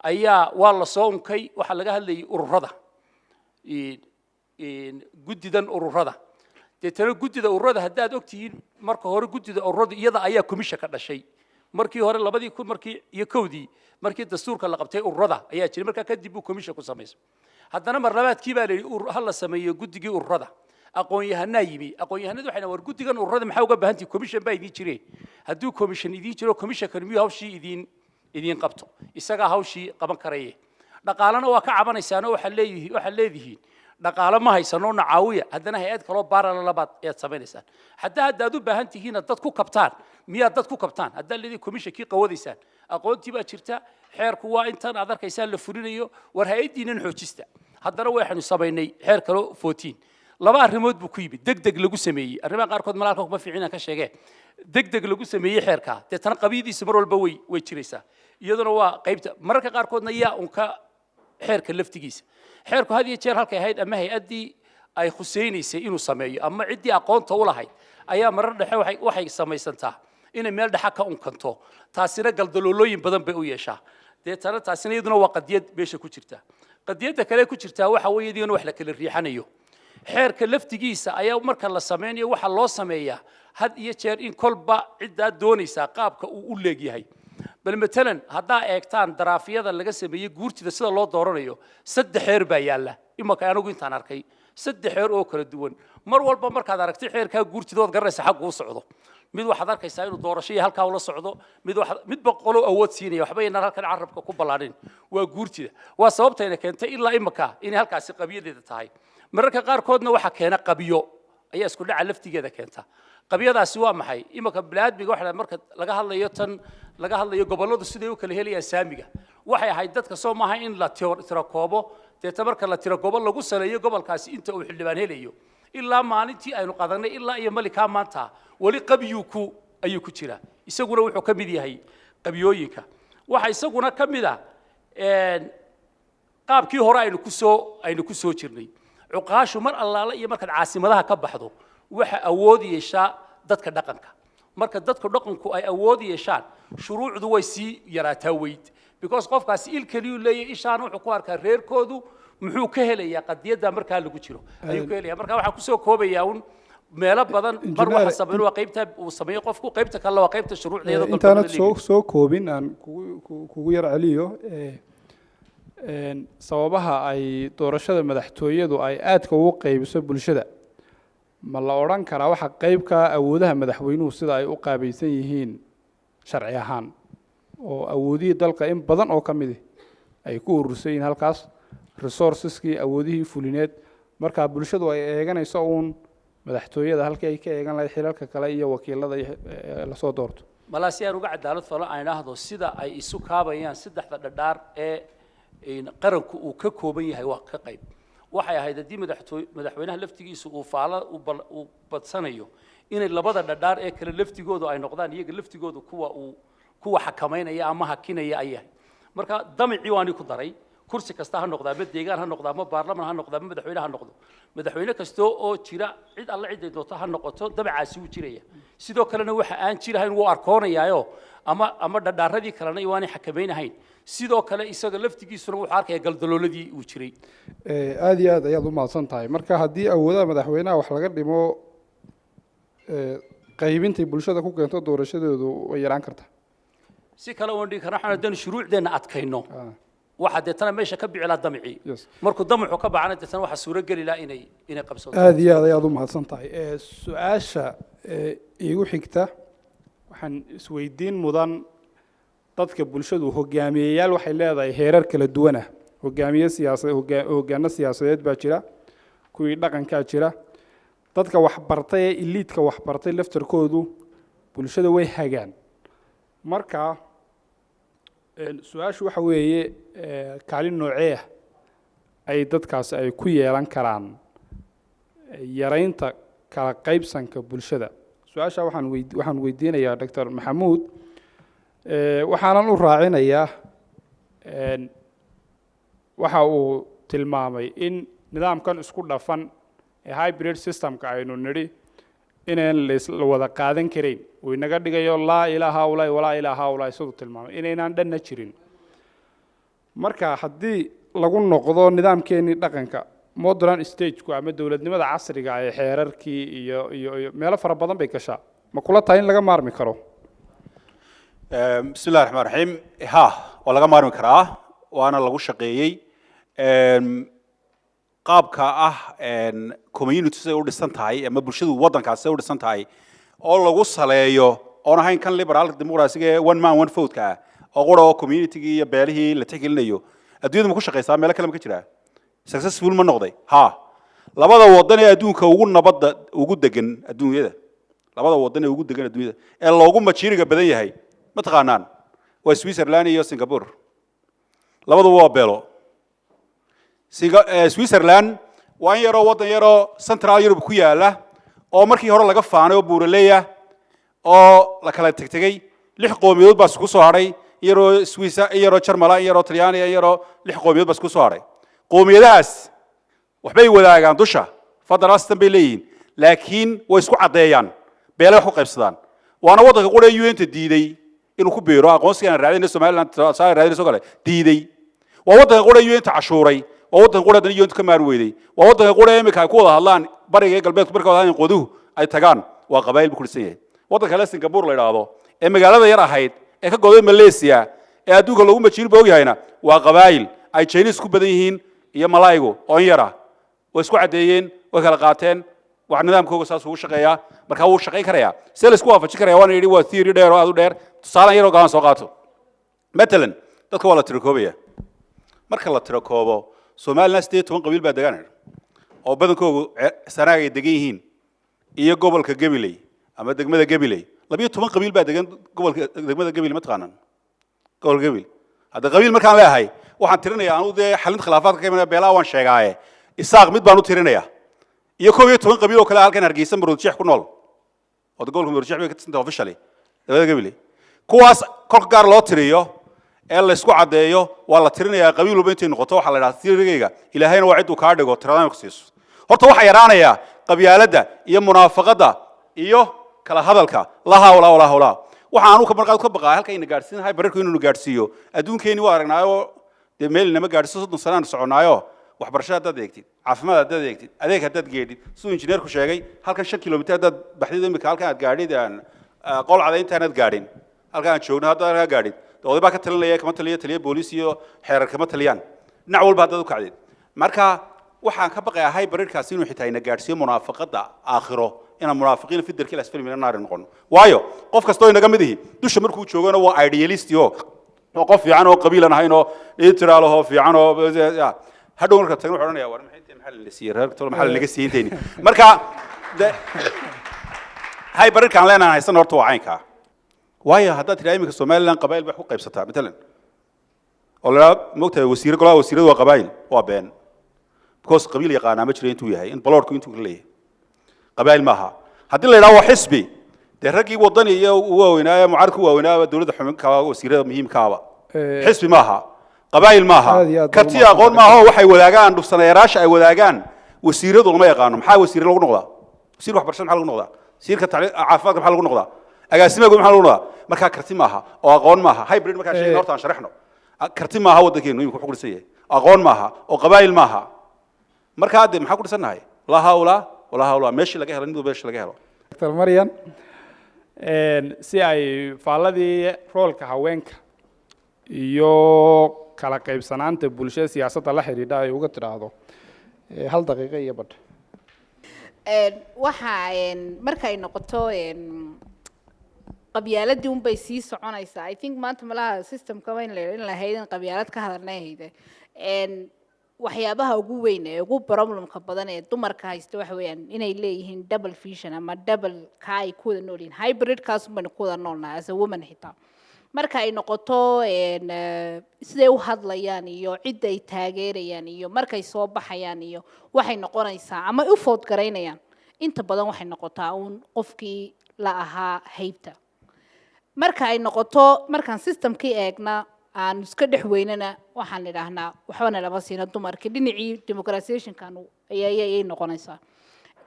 ayaa waa la soo unkay, waxaa laga hadlayay ururada, guddidan ururada. Deetana guddida ururada haddaad ogtihiin, marka hore guddida ururada iyada ayaa komisha ka dhashay. Markii hore 2000 markii iyo kowdii markii dastuurka la qabtay ururada ayaa jiray, markaa kadib buu komisha ku samaysay. Haddana mar labaadkii baa la yidhi ha la sameeyo guddigii ururada. Aqoon-yahanaa yimi, aqoon-yahanadu waxay dhahan war guddigan ururada maxaa uga baahantihi? Commission baa idiin jire. Hadduu commission idiin jiro, commissionkan miyuu hawshii idiin qabto? Isagaa hawshii qaban karaye. Dhaqaalena waa ka cabanaysaan oo waxaad leedihiin dhaqaale ma haysano, na caawiya. Haddana hay-ad kaloo baarala labaad ayaad samaynaysaan. Xataa haddaad u baahan tihiin dad ku kabtaan, miyaad dad ku kabtaan haddaad leedihiin commissionkii qawadaysaan? Aqoontii baa jirta, xeerku waa intan aad arkaysaan la fulinayo. War hay-addiinan xoojista. Haddana waxaynu samaynay xeer kaloo 14. Laba arrimood buu ku yimid: deg deg lagu sameeyey, arrimaha qaarkood malaalka kuma fiicin ka sheegee, deg deg lagu sameeyey xeerka, deetana qabyadiisa mar walba way jiraysaa. Iyaduna waa qaybta. Mararka qaarkoodna yaa un ka xeerka laftigiisa, xeerku had iyo jeer halkay ahayd ama hay-addii ay khusaynaysay inuu sameeyo ama ciddii aqoonta u lahayd ayaa marar dhexe waxay samaysantaa inay meel dhexa ka unkanto. Taasina galdaloolooyin badan bay u yeeshaa. Deetana taasina iyaduna waa qadiyad meesha ku jirta. Qadiyadda kale ku jirtaa waxa weeye iyaduna wax la kala riixanayo. Xeerka laftigiisa ayaa marka la sameynayo waxaa loo sameeyaa had iyo jeer in kolba ciddaa doonaysaa qaabka uu u leegyahay. Bal matalan haddaa eegtaan daraafyada laga sameeyey guurtida sida loo dooranayo, saddex xeer baa yaalla imanka. Anigu intaan arkay saddex xeer oo kala duwan. Mar walba markaad aragtay xeerkaa guurtida, waad garanaysaa xaggu u socdo. Mid waxaad arkaysaa inuu doorasho iyo halkaa ula socdo, mid waxaad mid boqoloo awood siinaya. Waxba inaan halkan carabka ku ballaadhin. Waa guurtida, waa sababtayna keentay ilaa imika inay halkaasi qabiyadeeda tahay. Mararka qaarkoodna waxa keena qabiyo ayaa isku dhaca laftigeeda keenta. Qabyadaasi waa maxay? Imanka biniaadmiga waxa marka laga hadlayo, tan laga hadlayo gobolladu siday u kala helayaan saamiga, waxay ahayd dadka soo maaha in la tirakoobo, deeta marka la tirakoobo lagu saleeyo gobolkaasi inta uu xildhibaan helayo. Ilaa maalintii aynu qadanay ilaa iyo malikaa maanta weli qabyuu ku ayuu ku jiraa. Isaguna wuxuu ka mid yahay qabyooyinka. Waxa isaguna ka mid ah qaabkii hore aynu ku soo jirnay. Cuqaashu mar allaala iyo markaad caasimadaha ka baxdo waxa awood yeeshaa dadka dhaqanka. Marka dadka dhaqanku ay awood yeeshaan, shuruucdu way sii yaraataa weyd, because qofkaasi il keliyuu leeyahay. Ishaan wuxuu ku arkaa reerkoodu muxuu ka helayaa qadiyadda markaa lagu jiro ayuu ka helaya. Marka waxaan kusoo koobayaa un meelo badan mar waxa sameyn waa qaybta uu sameeyo qofku, qaybta kalena waa qaybta shuruucda iyadoo Intaanad galbeed soo koobin, aan kugu yar celiyo sababaha ay doorashada madaxtooyadu ay aadka ugu qaybiso bulshada. Ma la odhan karaa waxa qayb ka ah awoodaha madaxweynuhu sida ay u qaabaysan yihiin sharci ahaan, oo awoodihii dalka in badan oo ka midi ay ku urursan yihiin halkaas, resources-kii, awoodihii fulineed, marka bulshadu ay eeganayso uun madaxtooyada halkii ay ka eegan lahayd xilalka kale iyo wakiilada iyo lasoo doorto? Malaa si aan uga cadaalad falo aan idhaahdo, sida ay isu kaabayaan saddexda dhadhaar ee in qaranku uu ka kooban yahay waa ka qayb. Waxay ahayd haddii madaxweynaha laftigiisu uu faala uu badsanayo inay labada dhadhaar ee kale laftigoodu ay noqdaan iyaga laftigoodu kuwa uu kuwa xakamaynaya ama hakinaya ay yahay. Marka damicii waani ku daray, kursi kasta ha noqdaa, ama deegaan ha noqdaa, ama baarlaman ha noqdaa, ama madaxweyne ha noqdo, madaxweyne kasta oo jira, cid alle ciday doonto ha noqoto, damacaasi wuu jiraya. Sidoo kalena waxa aan jirahayn wuu arkoonayaayo ama dhadhaaradii kalena waanay xakamaynahayn. Sidoo kale isaga laftigiisuna wuxuu arkaya galdalooladii uu jiray. Aad iyo aad ayaad u mahadsan tahay. Marka haddii awoodaha madaxweynaha wax laga dhimo, qaybintay bulshada ku keento doorashadoodu way yaraan kartaa. Si kale oon dhigi karna waxaan haddaynu shuruucdeenna adkayno, waxaa deetana meesha ka bici lahaa damicii. Markuu damacu ka baxana, deetana waxaa suuro geli lahaa inay qabsato. Aad iyo aad ayaad u mahadsan tahay. Su-aasha iigu xigta waxaan isweydiin mudan: dadka bulshadu hogaamiyeyaal waxay leedahay heerar kala duwan ah. Hogaamiye siyaasadeed, hogaano siyaasadeed baa jira, kuwii dhaqankaa jira, dadka waxbartay ee elite-ka waxbartay laftarkoodu bulshada way hagaan. Marka su-aashu waxa weeye, kaalin noocee ah ay dadkaasi ay ku yeelan karaan yaraynta kala qaybsanka bulshada? Su-aasha waxaan weydiinayaa Doctor Maxamuud, waxaanan u raacinayaa waxa uu tilmaamay in nidaamkan isku dhafan ee hybrid system-ka aynu nidhi inaan la wada qaadan karayn, uu inaga dhigayo laa ilaa haulaai walaa ilaa haulaai, siduu tilmaamay inaynaan dhanna jirin. Marka haddii lagu noqdo nidaamkeenii dhaqanka, modern stage-ku ama dowladnimada casriga ee xeerarkii iyo meelo fara badan bay gashaa, ma kula tahay in laga maarmi karo? Bismi illahi raxmaan raxiim. Ha, waa laga maarmi karaa, waana lagu shaqeeyey. Qaabka ah community siday u dhisan tahay ama bulshadu waddankaas siday u dhisan tahay oo lagu saleeyo, oon ahayn kan liberal democracy ee one man one vote-ka ah oo qura oo community-gii iyo beelihii la tixgelinayo. Adduunyada ma ku shaqeysaa? Meelo kale ma ka jiraa? Successful ma noqday? Ha, labada waddan ee adduunka ugu nabadda ugu degan adduunyada, labada waddan ee ugu degan adduunyada ee loogu majorityga badan yahay ma taqaanaan? Waa Switzerland iyo Singapore. Labaduba waa beelo. Switzerland Waa in yaroo waddan yaroo Central Europe ku yaala oo markii hore laga faanay oo buuraleya oo la kala tegtegey. Lix qoomiyadood baa isku soo hadhay, in yaroo Swiss, in yaroo Jarmala, in yaroo Talyaaniya, in yaroo lix qoomiyadood baa isku soo hadhay. Qoomiyadahaas waxbay wadaagaan, dusha federal system bay leeyihiin, laakiin way isku caddeeyaan, beelay wax ku qaybsadaan. Waana waddanka qura UN-ta diiday inuu ku biiro, aqoonsiga aan raadinay Somaliland saa raadinayso kale diiday. Waa waddanka qura UN-ta cashuuray. Waa waddanka qura haddana UN-ta ka maar weyday. Waa waddanka qura imika ay ku wada hadlaan bariga iyo galbeedku markay wada hadlaan, qoduhu ay tagaan. Waa qabaayil buu ku dhisan yahay. Waddanka kale, Singapore la idhaahdo, ee magaalada yar ahayd ee ka goday Malaysia ee adduunka lagu majiir ba ogyahayna, waa qabaayil ay Chinese ku badan yihiin iyo Malaygu oo in yar ah. Way isku caddeeyeen, way kala qaateen, wax nidaamkooga saas ugu shaqeeyaa. Marka wuu shaqayn karayaa. See la isku waafajin karaya? Waana yidhi, waa theory dheer oo aad u dheer. Tusaale yaroo gaaban soo qaato. Matalan, dadka waa la tirakoobaya. Marka la tirakoobo, Somaliland 18 qabiil baa degan oo badankoogu Sanaag ay degan yihiin iyo gobolka Gabiley ama degmada Gabiley. 12 qabiil baa degan gobolka, degmada Gabiley. Ma taqaanaan gobolka Gabiley? Hadda qabiil markaan leeyahay, waxaan tirinayaa anu dee xalinta khilaafaadka ka imanaya beelaha waan sheegaaye. Isaaq mid baan u tirinayaa iyo 11 qabiil oo kale halkan Hargeysa, Maroodijeex ku nool oo gobolka Maroodijeex bay ka tirsantahay officially degmada Gabiley. Kuwaas kolka gaar loo tiriyo ee la isku caddeeyo, waa la tirinayaa qabiil walba intay noqoto. Waxaa la idhaha tirigayga Ilaahayna waa cidduu kaa dhigo tiradaan ku siiso. Horta waxaa yaraanayaa qabyaaladda iyo munaafaqadda iyo kala hadalka lahaa walaa walaa walaa. Waxa aanu ka marqaad ka baqaa halka ina gaadhsiinahay bararku inuu gaadhsiiyo adduunkeeni waa aragnaayo. Dee meel inama gaadhsiiso. 30 sanaan soconaayo. Waxbarasho haddaad eegtid, caafimaad haddaad eegtid, adeeg haddaad geedhid, siduu injineerku sheegay, halkan 5 kilomitir haddaad baxdid, imika halkan aad gaadhid, aan Qolcada intaanad gaadhin, halkan aan joogno haddaad halkaa gaadhid, oday baa ka talinaya, kama taliyo taliya booliis iyo xeerar kama taliyaan. Dhinac walba haddaad u kacdid. Marka waxaan ka baqayaa hybridkaasi inuu xitaa ina gaadhsiiyo munaafaqada aakhiro, inaan munaafiqiin في الدرك الأسفل من النار noqono. Waayo, qof kastoo inaga mid ihi dusha markuu joogona waa idealist oo qof fiican oo qabiilan ahayn oo neutral oo fiican, oo hadhow marka tagno wuxuu odhanaya, "War maxay tahay? Maxaa la siiyey reer tolo? Maxaa laga siiyey intayni?" Marka hybridkaan leenahay haysan horta waa caynkaa. Waayo, haddaad tidhaha iminka Somaliland qabaayil bay wax ku qaybsataa matalan, oo la moogtahay wasiire, golaha wasiiradu waa qabaayil, waa been, because qabiil yaqaanaa ma jiro intuu yahay in baloorku intuu kala leeyahay. Qabaayil maaha. Haddii la yidhaha waa xisbi, dee raggii Wadani iyo u waaweynaaye, mucaaradka u waaweynaaaba dowladda xubinka wasiirada muhiimkaaba. Xisbi maaha, qabaayil maaha. Aad iyo aad. Karti aqoon maaha oo waxay wadaagaan dhufsanayaasha ay wadaagaan wasiiradu lama yaqaano. Maxaa wasiire lagu noqdaa? Wasiirka waxbarashada maxaa lagu noqdaa? Wasiirka caafimaadka maxaa lagu noqdaa? Agaasimaha guud maxaa lagu noqdaa? Markaa karti maaha oo aqoon maaha. Hybrid markaa sheegna, horta aan sharaxno. Karti maaha waddankeenu imika wuxuu ku dhisan yahay, aqoon maaha oo qabaayil maaha. Markaa dee maxaa ku dhisannahay? Laa hawla walaa hawla. Meeshii laga helo mid walba meeshii laga helo. Dr. Maryan, si ay faalladii roolka haweenka iyo kala qaybsanaanta bulshada siyaasadda la xidhiidha ay uga tidhaahdo hal daqiiqo iyo badh. Waxa markay noqoto qabyaaladii unbay sii soconaysaa. I think maanta malaha systemkaba in lahayd in qabyaalad ka hadalnay hayde. Waxyaabaha ugu weyn ee ugu problemka badan ee dumarka haysta waxa weeyaan inay leeyihiin double vision ama double ka ay ku wada nool yihiin. Hybrid kaas baynu ku wada noolnahay as a woman. Xitaa marka ay noqoto siday u hadlayaan iyo cidda ay taageerayaan iyo markay soo baxayaan iyo waxay noqonaysaa ama u foodgaraynayaan, inta badan waxay noqotaa uun qofkii la ahaa haybta. Marka ay noqoto markaan systemkii eegna, aan iska dhex weynana, waxaan idhaahnaa waxbana lama siino dumarkii. Dhinacii democratizationkan ayay noqonaysaa.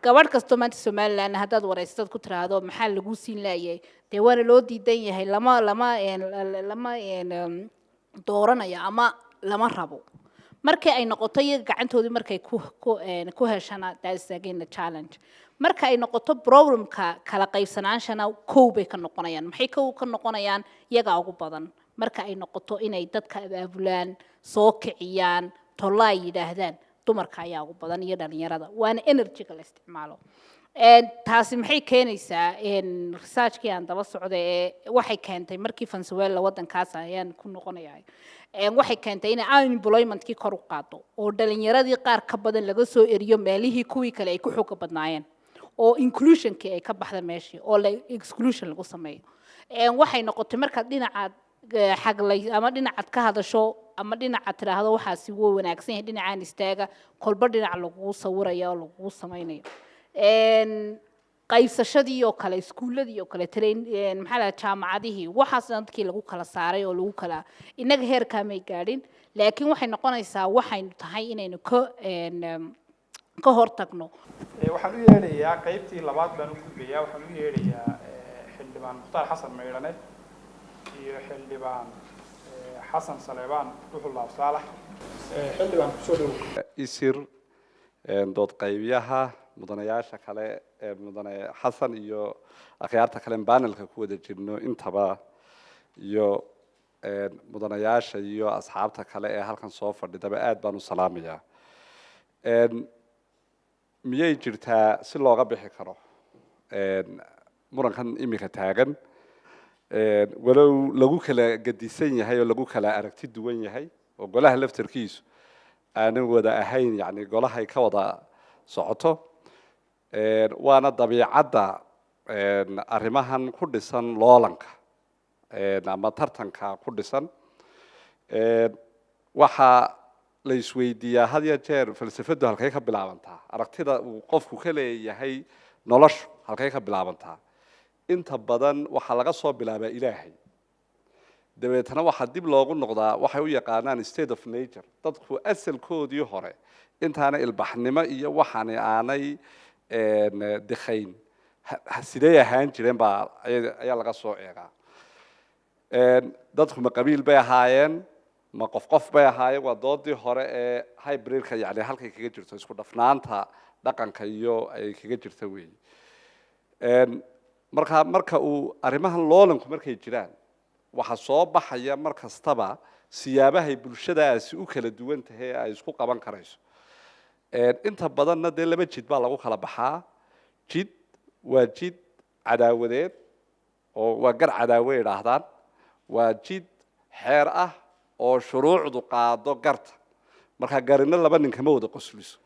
Gabadh kastoo maanta Somaliland haddaad wareysatad ku tiraahdo, "Maxaa lagu siin laayay?" Dee waana loo diidan yahay, lama dooranayo ama lama rabo. Markii ay noqoto iyaga gacantoodii markay ku heshana, that's again a challenge. Marka ay noqoto problemka kala qaybsanaanshana, kow bay ka noqonayaan. Maxay kow ka noqonayaan? Iyagaa ugu badan marka ay noqoto inay dadka abaabulaan, soo kiciyaan, tolla ay yidhaahdaan. Dumarka ayaa ugu badan iyo dhalinyarada, waana energyga la isticmaalo. Taasi maxay keenaysaa? Researchkii aan daba socday ee waxay keentay markii Venezuela waddankaas ayaan ku noqonayaa, waxay keentay inay unemploymentkii kor u qaado oo dhalinyaradii qaar ka badan laga soo eriyo meelihii kuwii kale ay ku xooga badnaayeen, oo inclusionkii ay ka baxda meeshii oo la exclusion lagu sameeyo. Waxay noqotay markaad dhinaca Xaglay ama dhinacaad ka hadasho ama dhinacaad tidhaahdo waxaasi wuu wanaagsan yahay, dhinacaan istaaga, kolba dhinac lagugu sawiraya oo lagugu samaynayo. Qaybsashadii oo kale, iskuulladii oo kale, train, maxaa la, jaamacadihii, waxaasna dadkii lagu kala saaray oo lagu kala. Innaga heerkaa may gaadhin, laakiin waxay noqonaysaa waxaynu tahay inaynu ka hortagno. Waxaan u yeedhayaa, qaybtii labaad baan u gudbayaa. Waxaan u yeedhayaa Xildhibaan Mukhtaar Xasan Maydhane iyo Xildhibaan Xasan Saleebaan Dhuxul Saalax. Xildhibaan, kusoo dhowow. Isir dood qaybiyaha, mudanayaasha kale ee Mudane Xasan iyo akhyaarta kale panelka ku wada jirno intaba, iyo mudanayaasha iyo asxaabta kale ee halkan soo fadhidaba, aad baan u salaamayaa. Miyay jirtaa si looga bixi karo murankan imika taagan, walow lagu kala gedisan yahay oo lagu kala aragti duwan yahay oo golaha laftarkiisu aanan wada ahayn, yani golahay ka wada socoto? Waana dabiicadda arrimahan ku dhisan loolanka ama tartanka ku dhisan. Waxaa la isweydiiyaa had ya jeer, falsafadu halkay ka bilaabantaa? Aragtida uu qofku ka leeyahay noloshu halkay ka bilaabantaa? Inta badan waxaa laga soo bilaabaa Ilaahay, dabeetana waxaa dib loogu noqdaa waxay u yaqaanaan state of nature, dadku asalkoodii hore intaana ilbaxnimo iyo waxaani aanay dikayn sidee ahaan jireen baa ayaa laga soo eegaa. Dadku ma qabiil bay ahaayeen, ma qof qof bay ahaayeen? Waa doodii hore ee hybridka, yani halkay kaga jirto isku dhafnaanta dhaqanka iyo ay kaga jirta weeye. Marka uu arrimahan loolanku markay jiraan, waxaa soo baxaya mar kastaba siyaabahay bulshadaasi u kala duwan tahay ee ay isku qaban karayso. Inta badanna dee laba jid baa lagu kala baxaa. Jid waa jid cadaawadeed oo waa gar cadaawe idhaahdaan, waa jid xeer ah oo shuruucdu qaado garta, marka garina laba nin kama wada qosliso.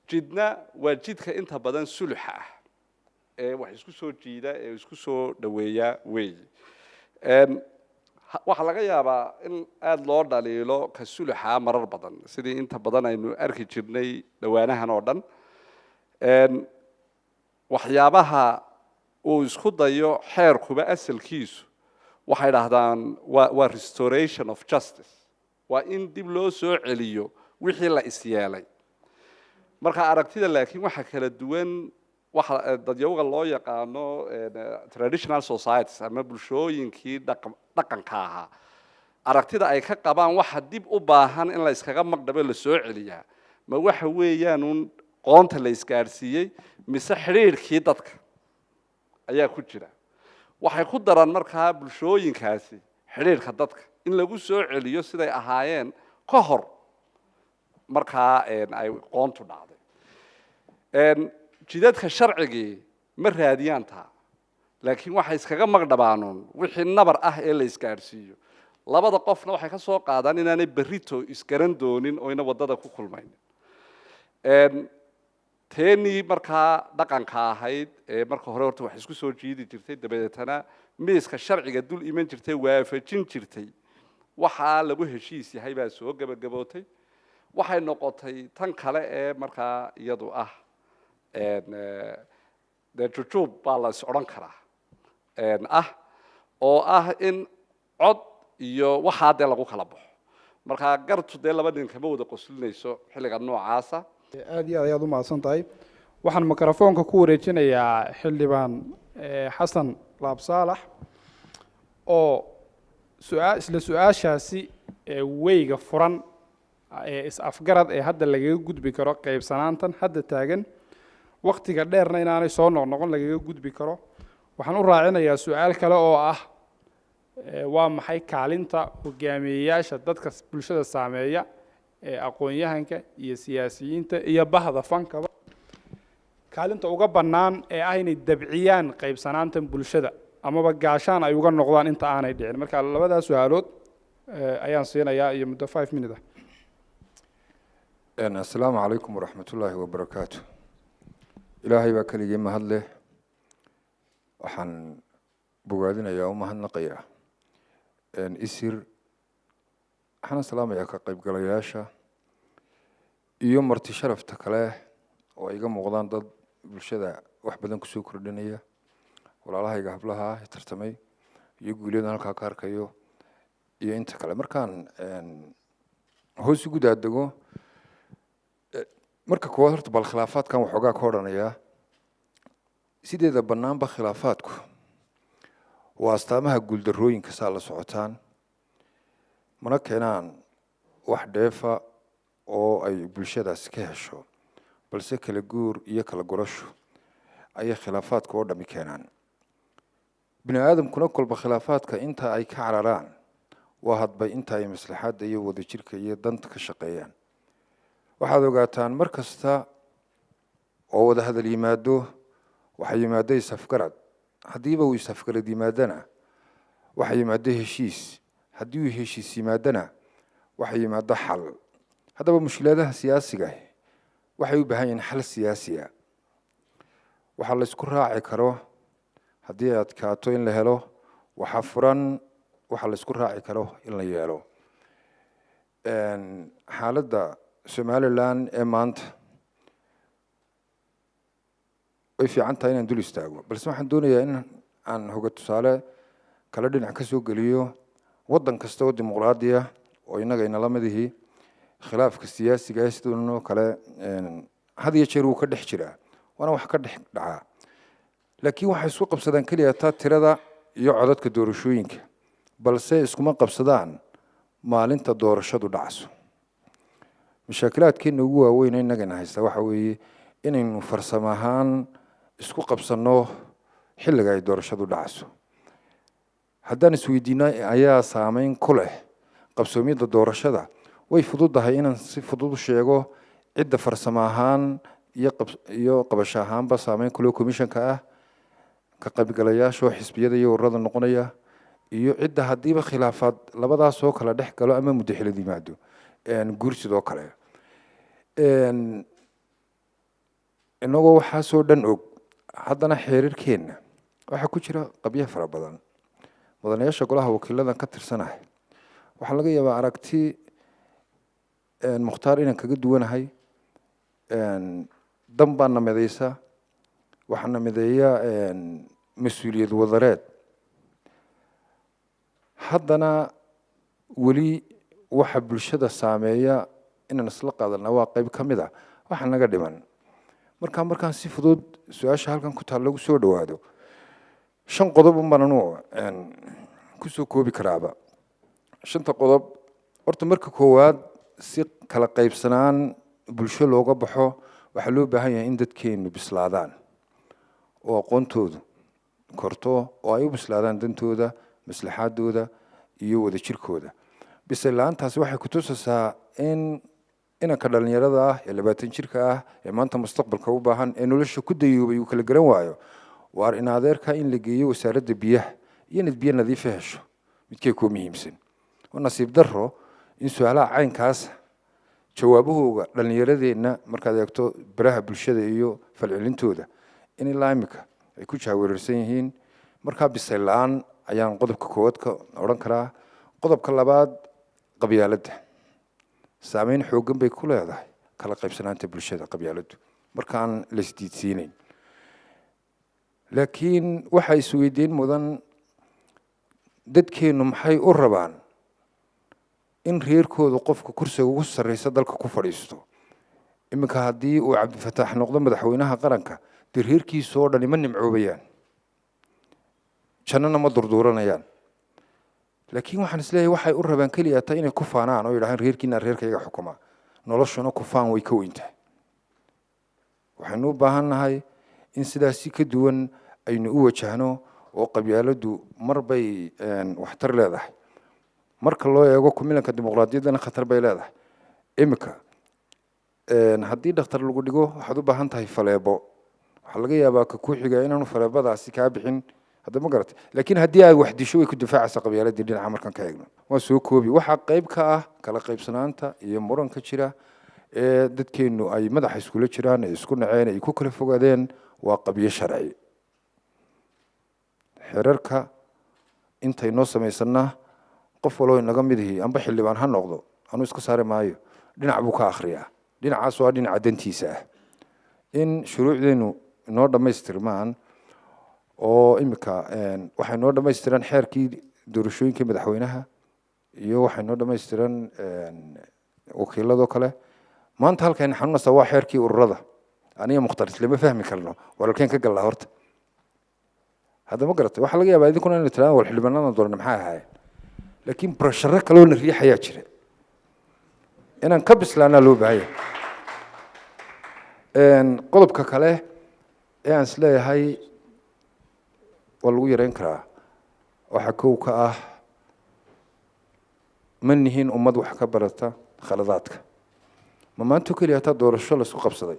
Jidna waa jidka inta badan suluxa ah ee wax isku soo jiida ee isku soo dhaweeya weeyi. Waxaa laga yaabaa in aada loo dhaliilo ka suluxa marar badan, sidii inta badan aynu arki jirnay dhowaanahan oo dhan. Waxyaabaha uu isku dayo xeerkuba asalkiisu waxay dhahdaan waa restoration of justice, waa in dib loo soo celiyo wixii la isyeelay. Marka aragtida laakiin waxa kala duwan waxa dadyowga loo yaqaano traditional societies ama bulshooyinkii dhaqanka ahaa, aragtida ay ka qabaan waxa dib u baahan in la iskaga magdhabo, la soo celiyaa, ma waxa weeyaan uun qoonta la isgaadhsiiyey mise xidhiidhkii dadka ayaa ku jira? Waxay ku daraan markaa bulshooyinkaasi xidhiidhka dadka in lagu soo celiyo siday ahaayeen ka hor markaa ay qoontu dhacday. Jidadka sharcigii ma raadiyaan taa, laakiin waxay iskaga magdhabaanuun wixii nabar ah ee la isgaadhsiiyo. Labada qofna waxay ka soo qaadaan inaanay berrito isgaran doonin oyna waddada ku kulmaynin. Teenii markaa dhaqanka ahayd ee marka hore horta wax isku soo jiidi jirtay, dabadeetana miiska sharciga dul iman jirtay, waafajin jirtay waxaa lagu heshiis yahay, baa soo gebagabootay. Waxay noqotay tan kale ee markaa iyadu ah dee jujuub baa la is odhan karaa ah, oo ah in cod iyo waxaa dee lagu kala baxo. Markaa gartu dee laba nin kama wada qoslinayso xilliga noocaasa. Aad iyo aad ayaad u mahadsan tahay. Waxaan mikrofoonka ku wareejinayaa Xildhibaan Xasan Laab Saalax oo isla su-aashaasi ee weyga furan ee is-afgarad ee hadda lagaga gudbi karo qaybsanaantan hadda taagan, waktiga dheerna inaanay soo noqnoqon lagaga gudbi karo. Waxaan u raacinayaa su-aal kale oo ah waa maxay kaalinta hogaamiyeyaasha dadka bulshada saameeya ee aqoon-yahanka iyo siyaasiyiinta iyo bahda fankaba kaalinta uga bannaan ee ah inay dabciyaan qaybsanaantan bulshada amaba gaashaan ay uga noqdaan inta aanay dhicin? Marka labadaas su-aalood ayaan siinayaa iyo muddo 5 minute ah. Assalaamu calaykum waraxmatullaahi wabarakaatu. Ilaahay baa keligii mahad leh. Waxaan bogaadinayaa, u mahadnaqayaa Isir. Waxaan salaamayaa ka qaybgalayaasha iyo marti sharafta kale oo ay iga muuqdaan dad bulshada wax badan kusoo kordhinaya, walaalahayga hablaha ah ee tartamay iyo guulyadan halkaa ka arkayo iyo inta kale. Markaan hoos ugu daadego, marka koowaad horta bal khilaafaadkan waxoogaa ka odhanayaa. Sideeda bannaanba khilaafaadku waa astaamaha guuldarrooyinka, saa la socotaan, mana keenaan wax dheefa oo ay bulshadaasi ka hesho, balse kala guur iyo kala gurasho ayay khilaafaadka oo dhami keenaan. Bini aadamkuna kolba khilaafaadka inta ay ka cararaan waa hadbay inta ay maslaxadda iyo wadajirka iyo danta ka shaqeeyaan. Waxaad ogaataan mar kasta oo wada hadal yimaado, waxaa yimaado is-afgarad. Haddiiba uu is-afgarad yimaadana, waxaa yimaado heshiis. Haddii uu heshiis yimaadana, waxaa yimaado xal. Haddaba mushkiladaha siyaasiga ahi waxay u baahan yihiin xal siyaasi ah, waxaa la isku raaci karo. Haddii ay adkaato in la helo, waxaa furan waxa la isku raaci karo in la yeelo. Xaaladda Somaliland ee maanta way fiican tahay inaan dul istaago, balse waxaan doonayaa in aan hoga tusaale kala dhinac ka soo geliyo. Waddan kasta oo dimuqraadi ah oo innaga inala mid ihi, khilaafka siyaasiga ah sidoo kale had iyo jeer wuu ka dhex jiraa, waana wax ka dhex dhacaa, laakiin waxay isku qabsadaan keliya taa tirada iyo codadka doorashooyinka, balse iskuma qabsadaan maalinta doorashadu dhacso. Mashaakilaadkeena ugu waaweyn innagana haysta waxa weeye inaynu farsamo ahaan isku qabsanno xilliga ay doorashadu dhacso. Haddaan isweydiino ayaa saameyn ku leh qabsoomiyadda doorashada, way fududahay inaan si fudud u sheego cidda farsamo ahaan iyo qabasho ahaanba saameyn ku leh: commissionka ah, ka qaybgalayaasha oo xisbiyada iyo ururada noqonaya, iyo cidda haddiiba khilaafaad labadaas oo kala dhex galo ama muddo xilid yimaado, guur sidoo kale. Inagoo waxaasoo dhan og, haddana xeerarkeenna waxaa ku jira qabyo fara badan. Mudanayaasha golaha wakiiladan ka tirsanahay waxaa laga yaabaa aragti Mukhtaar inaan kaga duwanahay. Dan baa na midaysa, waxaa na mideeya mas-uuliyad wadareed. Haddana weli waxa bulshada saameeya inaan isla qaadana waa qayb ka mid a waxa naga dhiman. Marka markaan si fudud su-aasha halkan ku taal lagu soo dhawaado, shan qodob un baan anuu kusoo koobi karaaba. Shanta qodob horta, marka koowaad, si kala qaybsanaan bulsho looga baxo, waxaa loo baahan yahay in dadkeenu bislaadaan oo aqoontoodu korto oo ay u bislaadaan dantooda, maslaxaadooda iyo wadajirkooda. Bisay la-aantaasi waxay kutusaysaa in inanka dhalinyarada ah ee 20 jirka ah ee maanta mustaqbalka u baahan ee nolosha ku dayoobay uu kala garan waayo waar in adeerka in la geeyo wasaaradda biyaha iyo inaad biyo nadiifa hesho midkee kuu muhiimsan. Waa nasiib darro in su-aalaha caynkaas jawaabahooga dhalinyaradeenna markaad eegto baraha bulshada iyo falcelintooda in ilaa imika ay ku jahwareersan yihiin. Markaa bisay la-aan ayaan qodobka koowaad ka odhan karaa. Qodobka labaad, qabyaaladda saameyn xooggan bay ku leedahay kala qaybsanaanta bulshada qabyaaladdu markaan la isdiidsiinayn. Laakiin waxaa isweydiin mudan, dadkeennu maxay u rabaan in reerkooda qofka kursiga ugu sarreysa dalka ku fadhiisto? Iminka haddii uu Cabdifataax noqdo madaxweynaha qaranka, dee reerkiisa oo dhani ma nimcoobayaan, jannana ma durduuranayaan. Laakiin waxaan isleeyahay waxay u rabaan keliya ta inay ku faanaan oo yidhahaan reerkiina reerkayaga xukuma. Noloshuna ku faan way ka weyntahay. Waxaynu u baahan nahay in sidaas si ka duwan aynu u wajahno, oo qabyaaladdu mar bay waxtar leedahay, marka loo eego kumilanka dimuqraadiyaddana khatar bay leedahay. Iminka haddii dhakhtar lagu dhigo, waxaad u baahan tahay faleebo. Waxaa laga yaabaa ka ku xiga inaanu faleebadaasi kaa bixin hadda, ma garatay? Laakiin haddii aad wax disho, way ku difaacaysaa qabyaaladii. Dhinaca markaan ka eegno, waan soo koobi, waxaa qayb ka ah kala qaybsanaanta iyo muranka jira ee dadkeennu ay madaxa iskula jiraan, ay isku naceen, ay ku kala fogaadeen, waa qabyo sharci. Xeerarka intay noo samaysanaa Qof waloo inaga mid ihi, amba xildhibaan ha noqdo, anuu iska saari maayo, dhinac buu ka akhriyaa. Dhinacaas waa dhinaca dantiisa ah in shuruucdeenu inoo dhammaystirmaan. Oo imika waxay noo dhammaystiran xeerkii doorashooyinka madaxweynaha iyo waxay noo dhammaystiran wakiiladoo kale. Maanta halkayna xanuunaysaa waa xeerkii ururada. Aniga Mukhtar islama fahmi karno walaalkeen ka gallaa horta. Hadda ma garatay? Waxaa laga yaabaa idinkuna inay tiradaan, "Wal xildhibaanadan doorna maxay ahaayeen?" Laakiin pressure kaloo na riixayaa jira. Inaan ka bislaanaa loo baahanya. Qodobka kale ee aan isleeyahay waa lagu yareyn karaa, waxaa kow ka ah, ma nihin ummad wax ka barata khaladaadka. Ma maanto keliya hataa doorasho laisku qabsaday.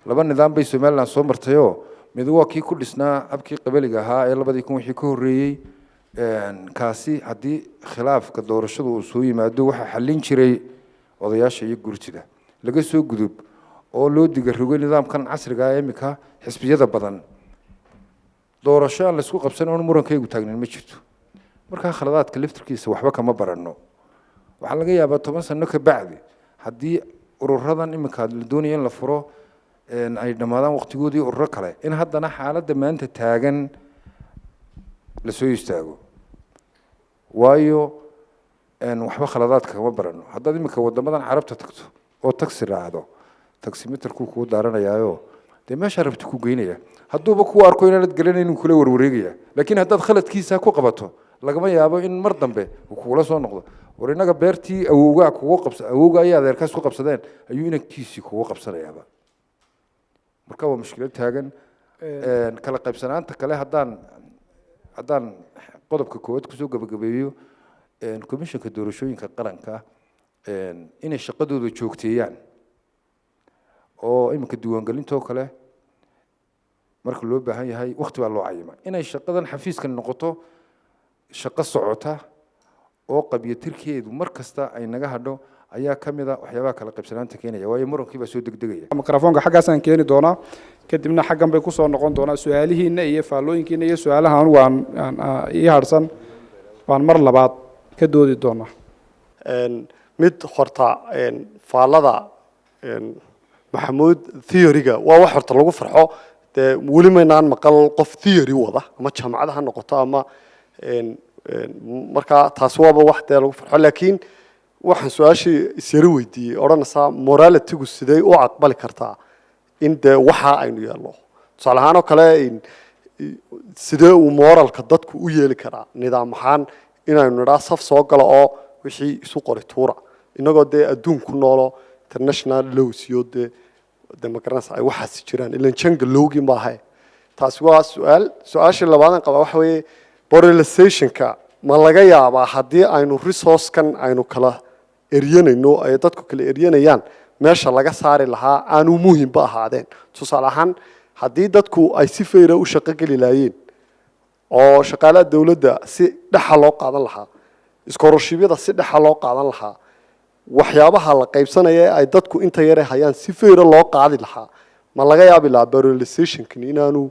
Laba nidaam bay Somaliland soo martayoo mid waa kii ku dhisnaa habkii qabaliga ahaa ee 2000 wixii ka horreeyey. Kaasi haddii khilaafka doorashadu uu soo yimaado, waxaa xallin jiray odayaasha iyo gurtida. Laga soo gudub oo loo diga rogay nidaamkan casriga ah ee imika xisbiyada badan. Doorasho aan laisku qabsan oon murankaygu taagnin ma jirto. Markaa khaladaadka laftirkiisa waxba kama baranno. Waxaa laga yaabaa 10 sano ka bacdi, haddii ururadan iminka la doonaya in la furo ay dhammaadaan waqtigoodii, ururo kale in haddana xaaladda maanta taagan lasoo istaago. Waayo, waxba khaladaadka kama barano. Haddaad iminka wadamadan Carabta tagto oo taxi raacdo, taximeterkuu kuu daaranayaayo, dee meeshaa rabta ku geynaya. Hadduuba kuwa arko inaanad garanayn, kula warwareegaya. Laakiin haddaad khaladkiisa ku qabato, lagama yaabo in mar dambe uu kugula soo noqdo. War innaga beertii awowgaa kugu qabsa, awowga iyo adeerkaas ku qabsadeen ayuu inankiisii kugu qabsanayaaba. Marka waa mushkilad taagan. Kala qaybsanaanta kale, haddaan qodobka koowaad kusoo gabagabeeyo, komishanka doorashooyinka qaranka inay shaqadooda joogteeyaan, oo iminka diiwaangelintoo kale marka loo baahan yahay wakti baa loo cayima, inay shaqadan xafiiskan noqoto shaqo socota oo qabyatirkeedu mar kasta ay naga hadho, ayaa ka mid a waxyaabaha kala qaybsanaanta keenaya, waayo murankii baa soo degdegaya. Mikrofoonka xaggaasaan keeni doonaa, kadibna xaggan bay kusoo noqon doonaa su-aalihiina iyo faallooyinkiina iyo su-aalaha anugu aan ii harsan baan mar labaad ka doodi doonaa. Mid horta faallada Maxamuud, theory-ga waa wax horta lagu farxo. Dee weli maynaan maqal qof theory wada, ama jaamacad ha noqoto ama markaa taasi waaba wax dee lagu farxo. Laakiin waxaan su-aashii isyaro weydiiyey odhanaysaa, morality-gu sidee u aqbali kartaa in dee waxaa aynu yeelno? Tusaale ahaan oo kale, sidee uu moralka dadku u yeeli karaa nidaam ahaan inaynu nidhaa saf soo galo oo wixii isu qori tuura, inagoo dee adduun ku noolo, international laws iyo dee magaranaysa ay waxaasi jiraan? Ilan janga lowgii maaha. Taasi waa su-aal. Su-aasha labaadan qabaa waxa weeye, polarizationka ma laga yaabaa haddii aynu resource-kan aynu kala eryanayno, ay dadku kala eryanayaan, meesha laga saari lahaa aanu muhimba ahaadeen? Tusaale ahaan, haddii dadku ay si fair ah u shaqo geli lahaayeen oo shaqaalaha dowladda si dhexa loo qaadan lahaa, scholarshipyada si dhexa loo qaadan lahaa, waxyaabaha la qaybsanaya ee ay dadku inta yare hayaan si fair ah loo qaadi lahaa, ma laga yaabi lahaa polarizationkan inaanu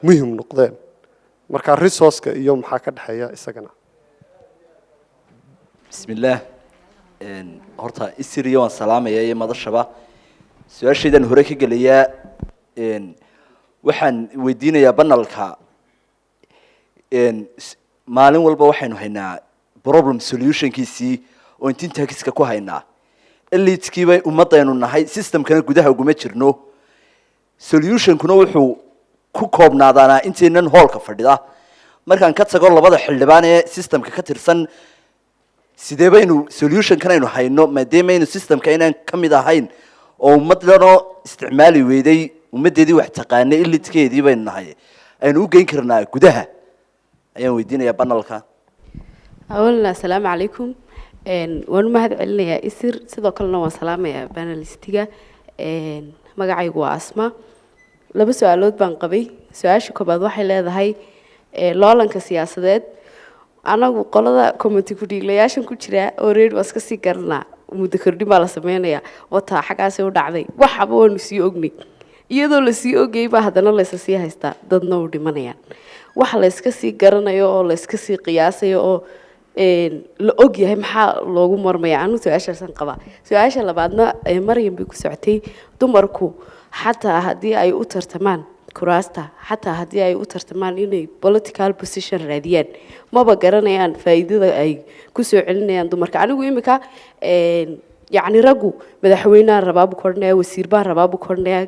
muhim noqdeen? Marka resourceka iyo maxaa ka dhexeeya isagana? Bismillaah. Horta isiriyo waan salaamaya iyo madashaba. Su-aashaydan hore ka gelayaa, waxaan weydiinayaa panelka. Maalin walba waxaynu haynaa problem solutionkiisii oo intintakiska ku haynaa. Elitekii bay ummadaynu nahay, systemkana gudaha uguma jirno. Solutionkuna wuxuu ku koobnaadaanaa intaynan hoolka fadhida. Markaan ka tago labada xildhibaan ee systemka ka tirsan, sidee baynu solutionkan aynu hayno, maadaama systemka inaan ka mid ahayn oo ummad dhanoo isticmaali weyday ummaddeedii wax taqaanay, elitekeedii baynu nahay, aynu u geyn karnaa gudaha? Ayaan weydiinayaa panelka. Awalan, assalaamu calaykum. Waan u mahad celinayaa isir, sidoo kalena waan salaamayaa panelistiga. Magacaygu waa Asma. Laba su-aalood baan qabay. Su-aasha koobaad waxay leedahay, loolanka siyaasadeed, anagu qolada community ku-dhiiglayaashan ku jiraa oo reer waa iska sii garanaa, muddo kordhin baa la sameynayaa, wataa xaggaasay u dhacday, waxaba waanu sii ognay. Iyadoo lasii ogayay baa haddana laysa sii haystaa, dadna u dhimanayaan. Waxa layska sii garanayo oo layska sii qiyaasayo oo La og yahay maxaa loogu marmaya? Anu su-aashaasaan qabaa. Su-aasha labaadna Maryam bay ku socotay. Dumarku xataa haddii ay u tartamaan kuraasta, xataa haddii ay u tartamaan inay political position raadiyaan, maba garanayaan faa'iidada ay ku soo celinayaan dumarka. Anigu imika yacni raggu madaxweynehan rabaa buu ka odhanaya, wasiir baan rabaa buu ka odhanaya.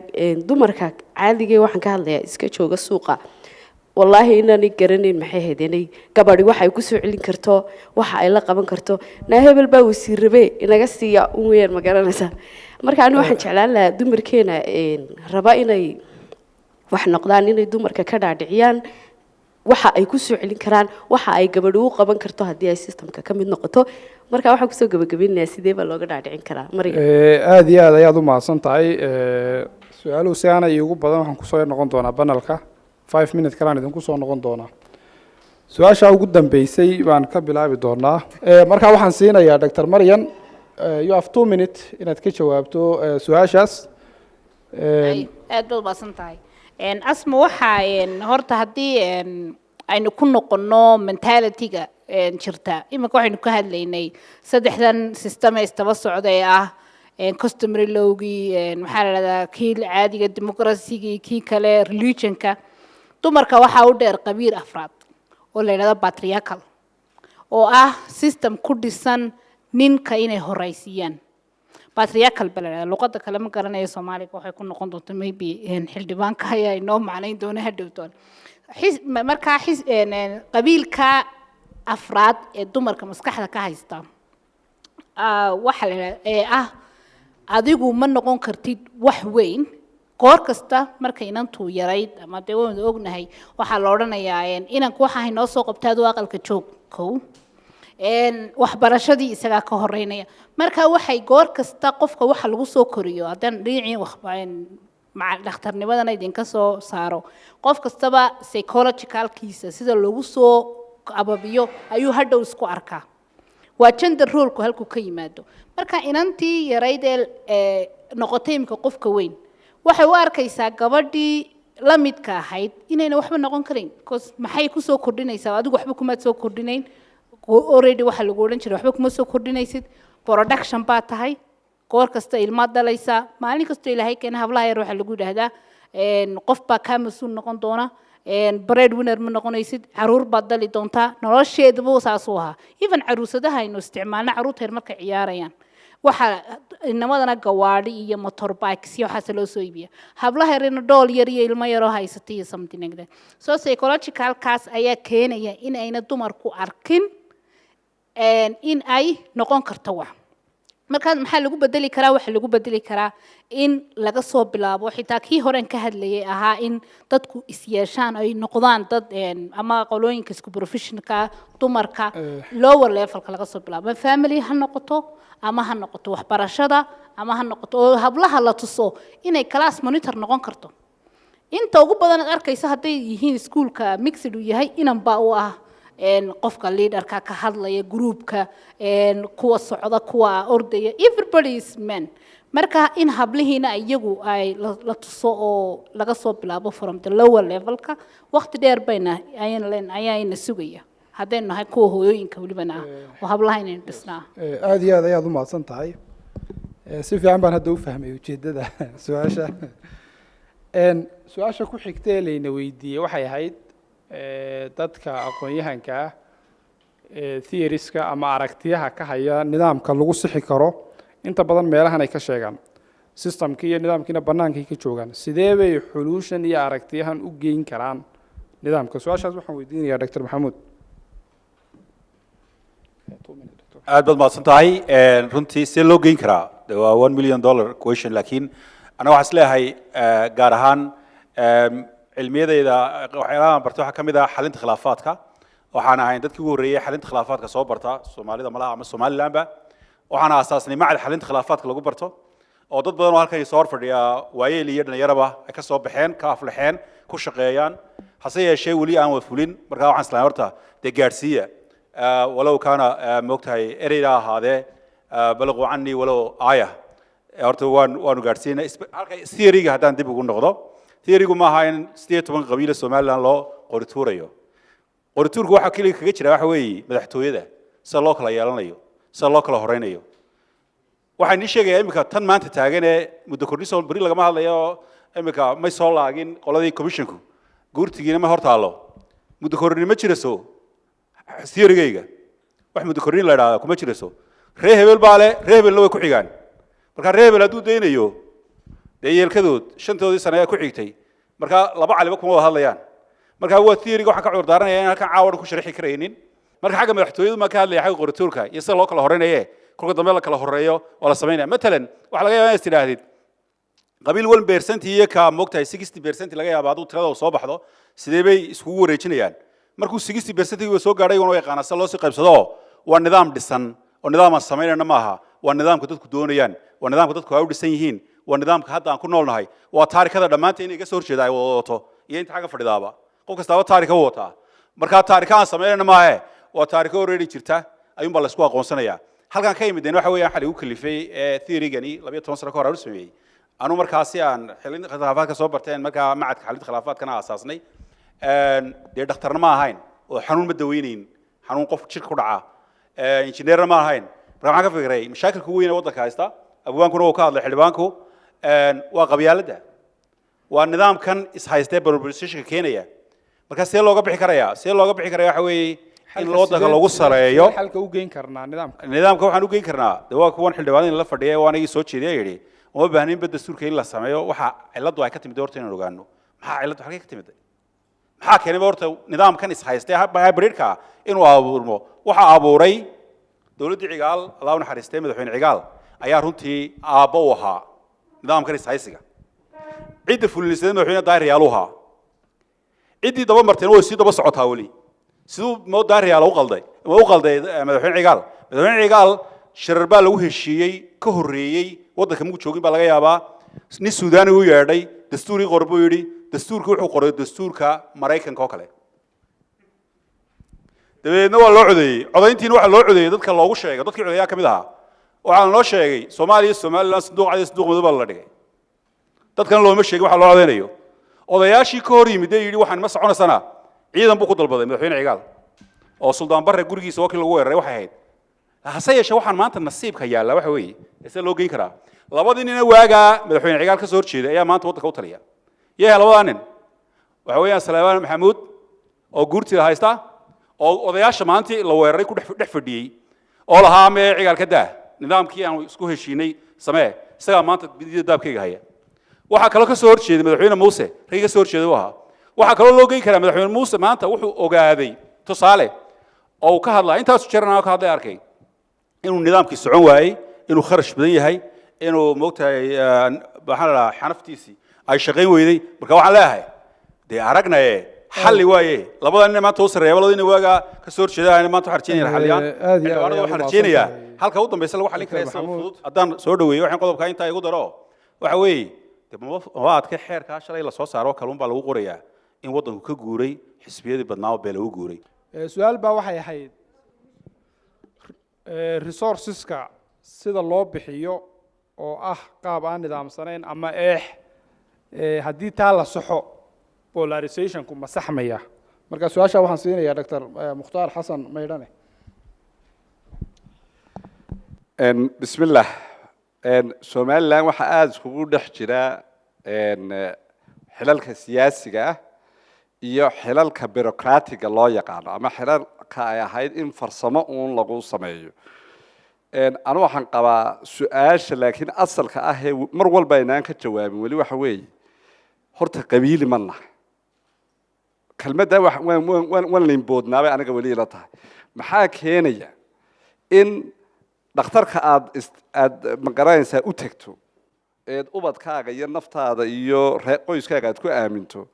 Dumarka caadigee waxaan ka hadlayaa iska jooga suuqa, wallaahi inaanay garanayn maxay ahayd inay gabadhi waxa ay kusoo celin karto, waxa ay la qaban karto. Naa hebel baa wasiir rabe, inaga siiya un weyaan, ma garanaysaa? Marka anigu waxaan jeclaan lahaa dumarkeena raba inay wax noqdaan inay dumarka ka dhaadhiciyaan waxa ay kusoo celin karaan, waxa ay gabadhi u qaban karto haddii ay systemka ka mid noqoto. Marka waxaan kusoo gabagabeynayaa, sidee baa looga dhaadhicin karaa, Maryam? Aada iyo aad ayaad u mahadsan tahay. Su-aaluhu si aanay iigu badan, waxaan kusoo yar noqon doonaa panelka. 5 minute kalaan idinku soo noqon doonaa. Su-aasha ugu dambeysay baan ka bilaabi doonaa. Markaa waxaan siinayaa Dr. Maryan, you have 2 minute inaad ka jawaabto su-aashaas. Aad baad umahadsan tahay. Asma, waxaa horta haddii aynu ku noqono mentalityga jirta iminka, waxaynu ka hadlaynay saddexdan system ee istaba socda ee ah customary lawgii, maxaa la dhahdaa, kii caadiga democracygii, kii kale religionka. Dumarka waxaa u dheer qabiil afraad oo la yidhahdo patriarchal, oo ah system ku dhisan ninka inay horaysiiyaan. Patriarchal ba la yidhahdaa, luqadda kale ma garanayo Soomaaliga waxay ku noqon doonto. Maybe xildhibaanka ayaa inoo macnayn doona hadhow doon. Markaa qabiilka afraad ee dumarka maskaxda ka haysta waxa la yidhahdaa ee ah adigu ma noqon kartid wax weyn. Goor kasta marka inantuu yarayd ama dee waynu ognahay, waxaa la odhanayaa inanku waxa haynoo soo qabta, aduu aqalka joog. Kow, waxbarashadii isagaa ka horeynaya. Marka waxay goor kasta qofka waxa lagu soo koriyo, haddaan dhinacii dhakhtarnimadana idinka soo saaro, qof kastaba psychologicalkiisa sida loogu soo ababiyo ayuu hadhow isku arkaa. Waa gender roleku halkuu ka yimaado. Marka inantii yarayd ee noqotay imika qofka weyn waxay u arkaysaa gabadhii la midka ahayd inayna waxba noqon karayn, because maxay kusoo kordhinaysaa? Adigu waxba kumaad soo kordhinayn. Already waxaa lagu odhan jiray waxba kuma soo kordhinaysid, production baa tahay, goor kasta ilmaad dhalaysaa, maalin kastoo Ilaahay keena hablaha yar waxaa lagu yidhaahdaa qof baa kaa mas-uul noqon doona, bread winner ma noqonaysid, caruur baad dhali doontaa. Nolosheeduba saasuu ahaa. Even caruusadaha aynu isticmaalna, caruurta yar markay ciyaarayaan, waxaa inamadana gawaadhi iyo motorbikes iyo waxaas loo soo iibiya, hablaha yarina doll yar iyo ilmo yaroo haysata iyo something like that. So psychologicalkaas ayaa keenaya in ayna dumarku arkin in ay noqon karto wax. Markaa maxaa lagu bedeli karaa? Waxaa lagu bedeli karaa in laga soo bilaabo xitaa kii horen ka hadlayay ahaa in dadku isyeeshaan, ay noqdaan dad ama qolooyinka isku professionka, dumarka lower levelka laga soo bilaabo, ama family ha noqoto, ama ha noqoto waxbarashada, ama ha noqoto oo hablaha la tuso inay class monitor noqon karto. Inta ugu badan aad arkayso hadday yihiin iskuulka mixed uu yahay, inan baa u ah qofka leaderka ka hadlaya groupka, kuwa socda, kuwa ordaya, everybody is men. Marka in hablihiina iyagu ay la tuso oo laga soo bilaabo from the lower levelka. Waqti dheer bayna ayayna leen ayaayna sugaya haddaynu nahay kuwa hooyooyinka welibana ah oo hablaha inaynu dhisnaa. Aada iyo aad ayaad u mahadsan tahay. Si fiican baan hadda u fahmay ujeeddada su-aasha. Su-aasha ku xigta ee layna weydiiyey waxay ahayd dadka aqoon-yahanka ah ee theorieska ama aragtiyaha ka haya nidaamka lagu sixi karo, inta badan meelahan ay ka sheegaan systemkii iyo nidaamkiina bannaankay ka joogaan, sidee bay xuluushan iyo aragtiyahan u geyn karaan nidaamka? Su-aashaas waxaan weydiinayaa Dr. Maxamuud. Aad baad mahadsan tahay. Runtii see loo geyn karaa? De waa $1 million question. Laakiin anaga waxaan isleeyahay gaar ahaan cilmiyadayda waxyaalaha aan bartay waxaa ka mid ah xalinta khilaafaadka. Waxaan ahayn dadkii ugu horreeyey xalinta khilaafaadka soo barta Soomaalida malaha ama Somalilandba. Waxaan aasaasnay macad xalinta khilaafaadka lagu barto, oo dad badan oo halkan soo hor fadhiya, waayeel iyo dhalinyaraba, ay ka soo baxeen, ka aflaxeen, ku shaqeeyaan. Hase yeeshee weli aan wada fulin. Markaa waxaan islahay horta dee gaadhsiiya, walow kaana moogtahay ereyda ahaadee, balaquu canii walow aaya. Horta waanu gaadhsiinay. Halka theory-ga haddaan dib ugu noqdo, theory-gu maaha in 18 qabiila Somaliland loo qorituurayo. Qorituurku waxaa keliya kaga jira waxa weeye madaxtooyada. Sida loo kala yeelanayo, sida loo kala horeynayo. Waxaan ii sheegayaa iminka tan maanta taagan ee muddo kordhis oo beri lagama hadlayo. Iminka may soo laagin qoladii commissionku, guurtigiina ma hor taallo. Muddo kordhin ma jiraso. Theorygayga wax muddo kordhin la idhahda kuma jiraso. Ree hebel baa le, ree hebelna way ku xigaan. Marka ree hebel hadduu daynayo, dee yeelkadood shantoodii sane ayaa ku xigtay. Marka laba caliba kuma wada hadlayaan. Marka waa theoryga. Waxaan ka cudur daaranaya in halkan caawa ku sharixi karaynin. Marka xagga madaxtooyadu ma ka hadlaya, xagga qoratuurka iyo sida loo kala horeynaye. Kolka dambe la kala horeeyo waa la samaynaya. Matalan, waxaa laga yaabaa inaad tidhaahdid qabiil 1% iyo ka moogtahay 60% laga yaaba hadduu tirada uu soo baxdo, sidee bay iskugu wareejinayaan? Markuu 60% soo gaadhay, iyaguna yaqaana sida loo sii qaybsado. Waa nidaam dhisan oo nidaam aan samaynayna maaha. Waa nidaamka dadku doonayaan, waa nidaamka dadku ay u dhisan yihiin, waa nidaamka hadda aan ku noolnahay. Waa taarikada dhammaanta inay iga soo horjeeda ay wada wadato iyo inta xagga fadhidaaba. Qof kastaaba taarika u wataa. Marka taarika aan samaynayna maahe, waa taariko already jirta ayuun baa laysku aqoonsanayaa. Halkan ka yimid waxa weeyaan waxa lagu kalifay ee theorygani 12 sano ka hor aan u sameeyey anu. Markaasi aan xalin khilaafaadka soo barteen, markaa macadka xalinta khilaafaadkana aasaasnay. Dee dhakhtarna ma ahayn oo xanuun ma daweynayn, xanuun qof jirka ku dhaca. Injineerna ma ahayn. Marka maxaan ka fikiray? Mashaakilka ugu weyn ee waddanka haysta, abwaankuna uu ka hadlay, xildhibaanku, waa qabyaaladda, waa nidaamkan ishaystee polarizationka keenaya. Marka see looga bixi karayaa? See looga bixi karaya waxa weeye in waddanka lagu sareeyo. Xalka u geyn karnaa nidaamka? Nidaamka waxaan u geyn karnaa, de waa kuwan xildhibaanadii la fadhiya, waa anigii soo jeediya yidhi uma baahnin ba dastuurka in la sameeyo. Waxa cilladdu ay ka timid horta inaan ogaano. Maxaa cilladdu, halkay ka timid? Maxaa keenay horta nidaamkan ishaystee hybridka inuu abuurmo? Waxaa abuuray dowladdii Cigaal, Allah u naxariistay. Madaxweyne Cigaal ayaa runtii aabbo u ahaa nidaamkan ishaysiga. Cidda fulinisada madaxweyne Daahir Yaal u ahaa. Ciddii daba marteen way sii daba socotaa weli. Siduu moo Daahir Yaal u qalday, u qalday madaxweyne Cigaal? Madaxweyne Cigaal shirar baa lagu heshiiyey ka horreeyey. Waddanka mugu joogin baa laga yaabaa. Nin Suudaani u yeedhay, dastuurii qor buu yidhi. Dastuurkii wuxuu qoray dastuurka Maraykanka oo kale. Dabadeedna waa loo codeeyey. Codayntiina waxaa loo codeeyey dadka loogu sheegay, dadkii codeeyaa ka mid ahaa. Waxaa loo sheegay Soomaaliya iyo Somaliland sanduuq cad iyo sanduuq madow baa la dhigay. Dadkana looma sheegin waxa loo codeynayo. Odayaashii ka hor yimid ee yidhi waxaan ma soconaysana, ciidan buu ku dalbaday madaxweyne Cigaal oo Suldaan Barre gurigiisa waa kii lagu weeraray. Waxay ahayd, hase yeeshee waxaan maanta nasiibka yaalla waxa weeye see loo geyn karaa? Labadii nina waagaa madaxweyne Cigaal ka soo horjeeday ayaa maanta waddanka u taliya. Yahay labadaa nin? Waxa weeyaan Salebaan Maxamuud oo guurtida haysta, oo odayaasha maantii la weeraray ku dhex fadhiyey oo lahaa mee Cigaal ka daa nidaamkii aan isku heshiinay samee, isagaa maanta bidida daabkayga haya. Waxaa kaloo ka soo horjeeday madaxweyne Muuse, raggii ka soo horjeeday u ahaa. Waxaa kaloo loo geyn karaa madaxweyne Muuse maanta wuxuu ogaaday tusaale oo uu ka hadlaa intaasu jeerana ka hadlay, arkay inuu nidaamkii socon waayey, inuu kharash badan yahay, inuu moogtahay maxaa la dhahaa xanaftiisii ay shaqayn weyday. Marka waxaan leeyahay dee aragnaye xalli waaye labada nin maanta u sarreeya, labada nin waagaa ka soo horjeeda maanta waxaan rajeynaya xalliyaan. Aad iyo aad xildhibaanada ayaad waxaan u rajeynayaa mahadsantahay. Halka u dambaysa lagu xallin karaya Dr. sida Maxamuud. fudud haddaan soo dhaweeyo, waxaan qodobka intaa igu daro waxa weeye de maba adka xeerkaa shalay la soo saaro kalluun baa lagu qorayaa in waddanku ka guuray xisbiyadii badnaa oo bee lagu guuray. Su-aal baa waxay ahayd resourceska sida loo bixiyo oo ah qaab aan nidaamsanayn ama eex. Haddii taa la saxo, polarizationku ma saxmaya? Marka su-aasha waxaan siinayaa Dr. Mukhtaar Xasan Maydhane. Bismillah. Somaliland waxaa aada iskugu dhex jira xilalka siyaasiga ah iyo xilalka bureaucratiga loo yaqaano ama xilalka ay ahayd in farsamo uun lagu sameeyo. Anu waxaan qabaa su-aasha laakiin asalka ah ee mar walba aynaan ka jawaabin weli waxa weeye horta qabiili ma nahay. Kelmadda waan laynboodnaabay aniga weli ila tahay. Maxaa keenaya in dhakhtarka aad aad magaranaysaa u tagto eed ubadkaaga iyo naftaada iyo qoyskaaga aad ku aaminto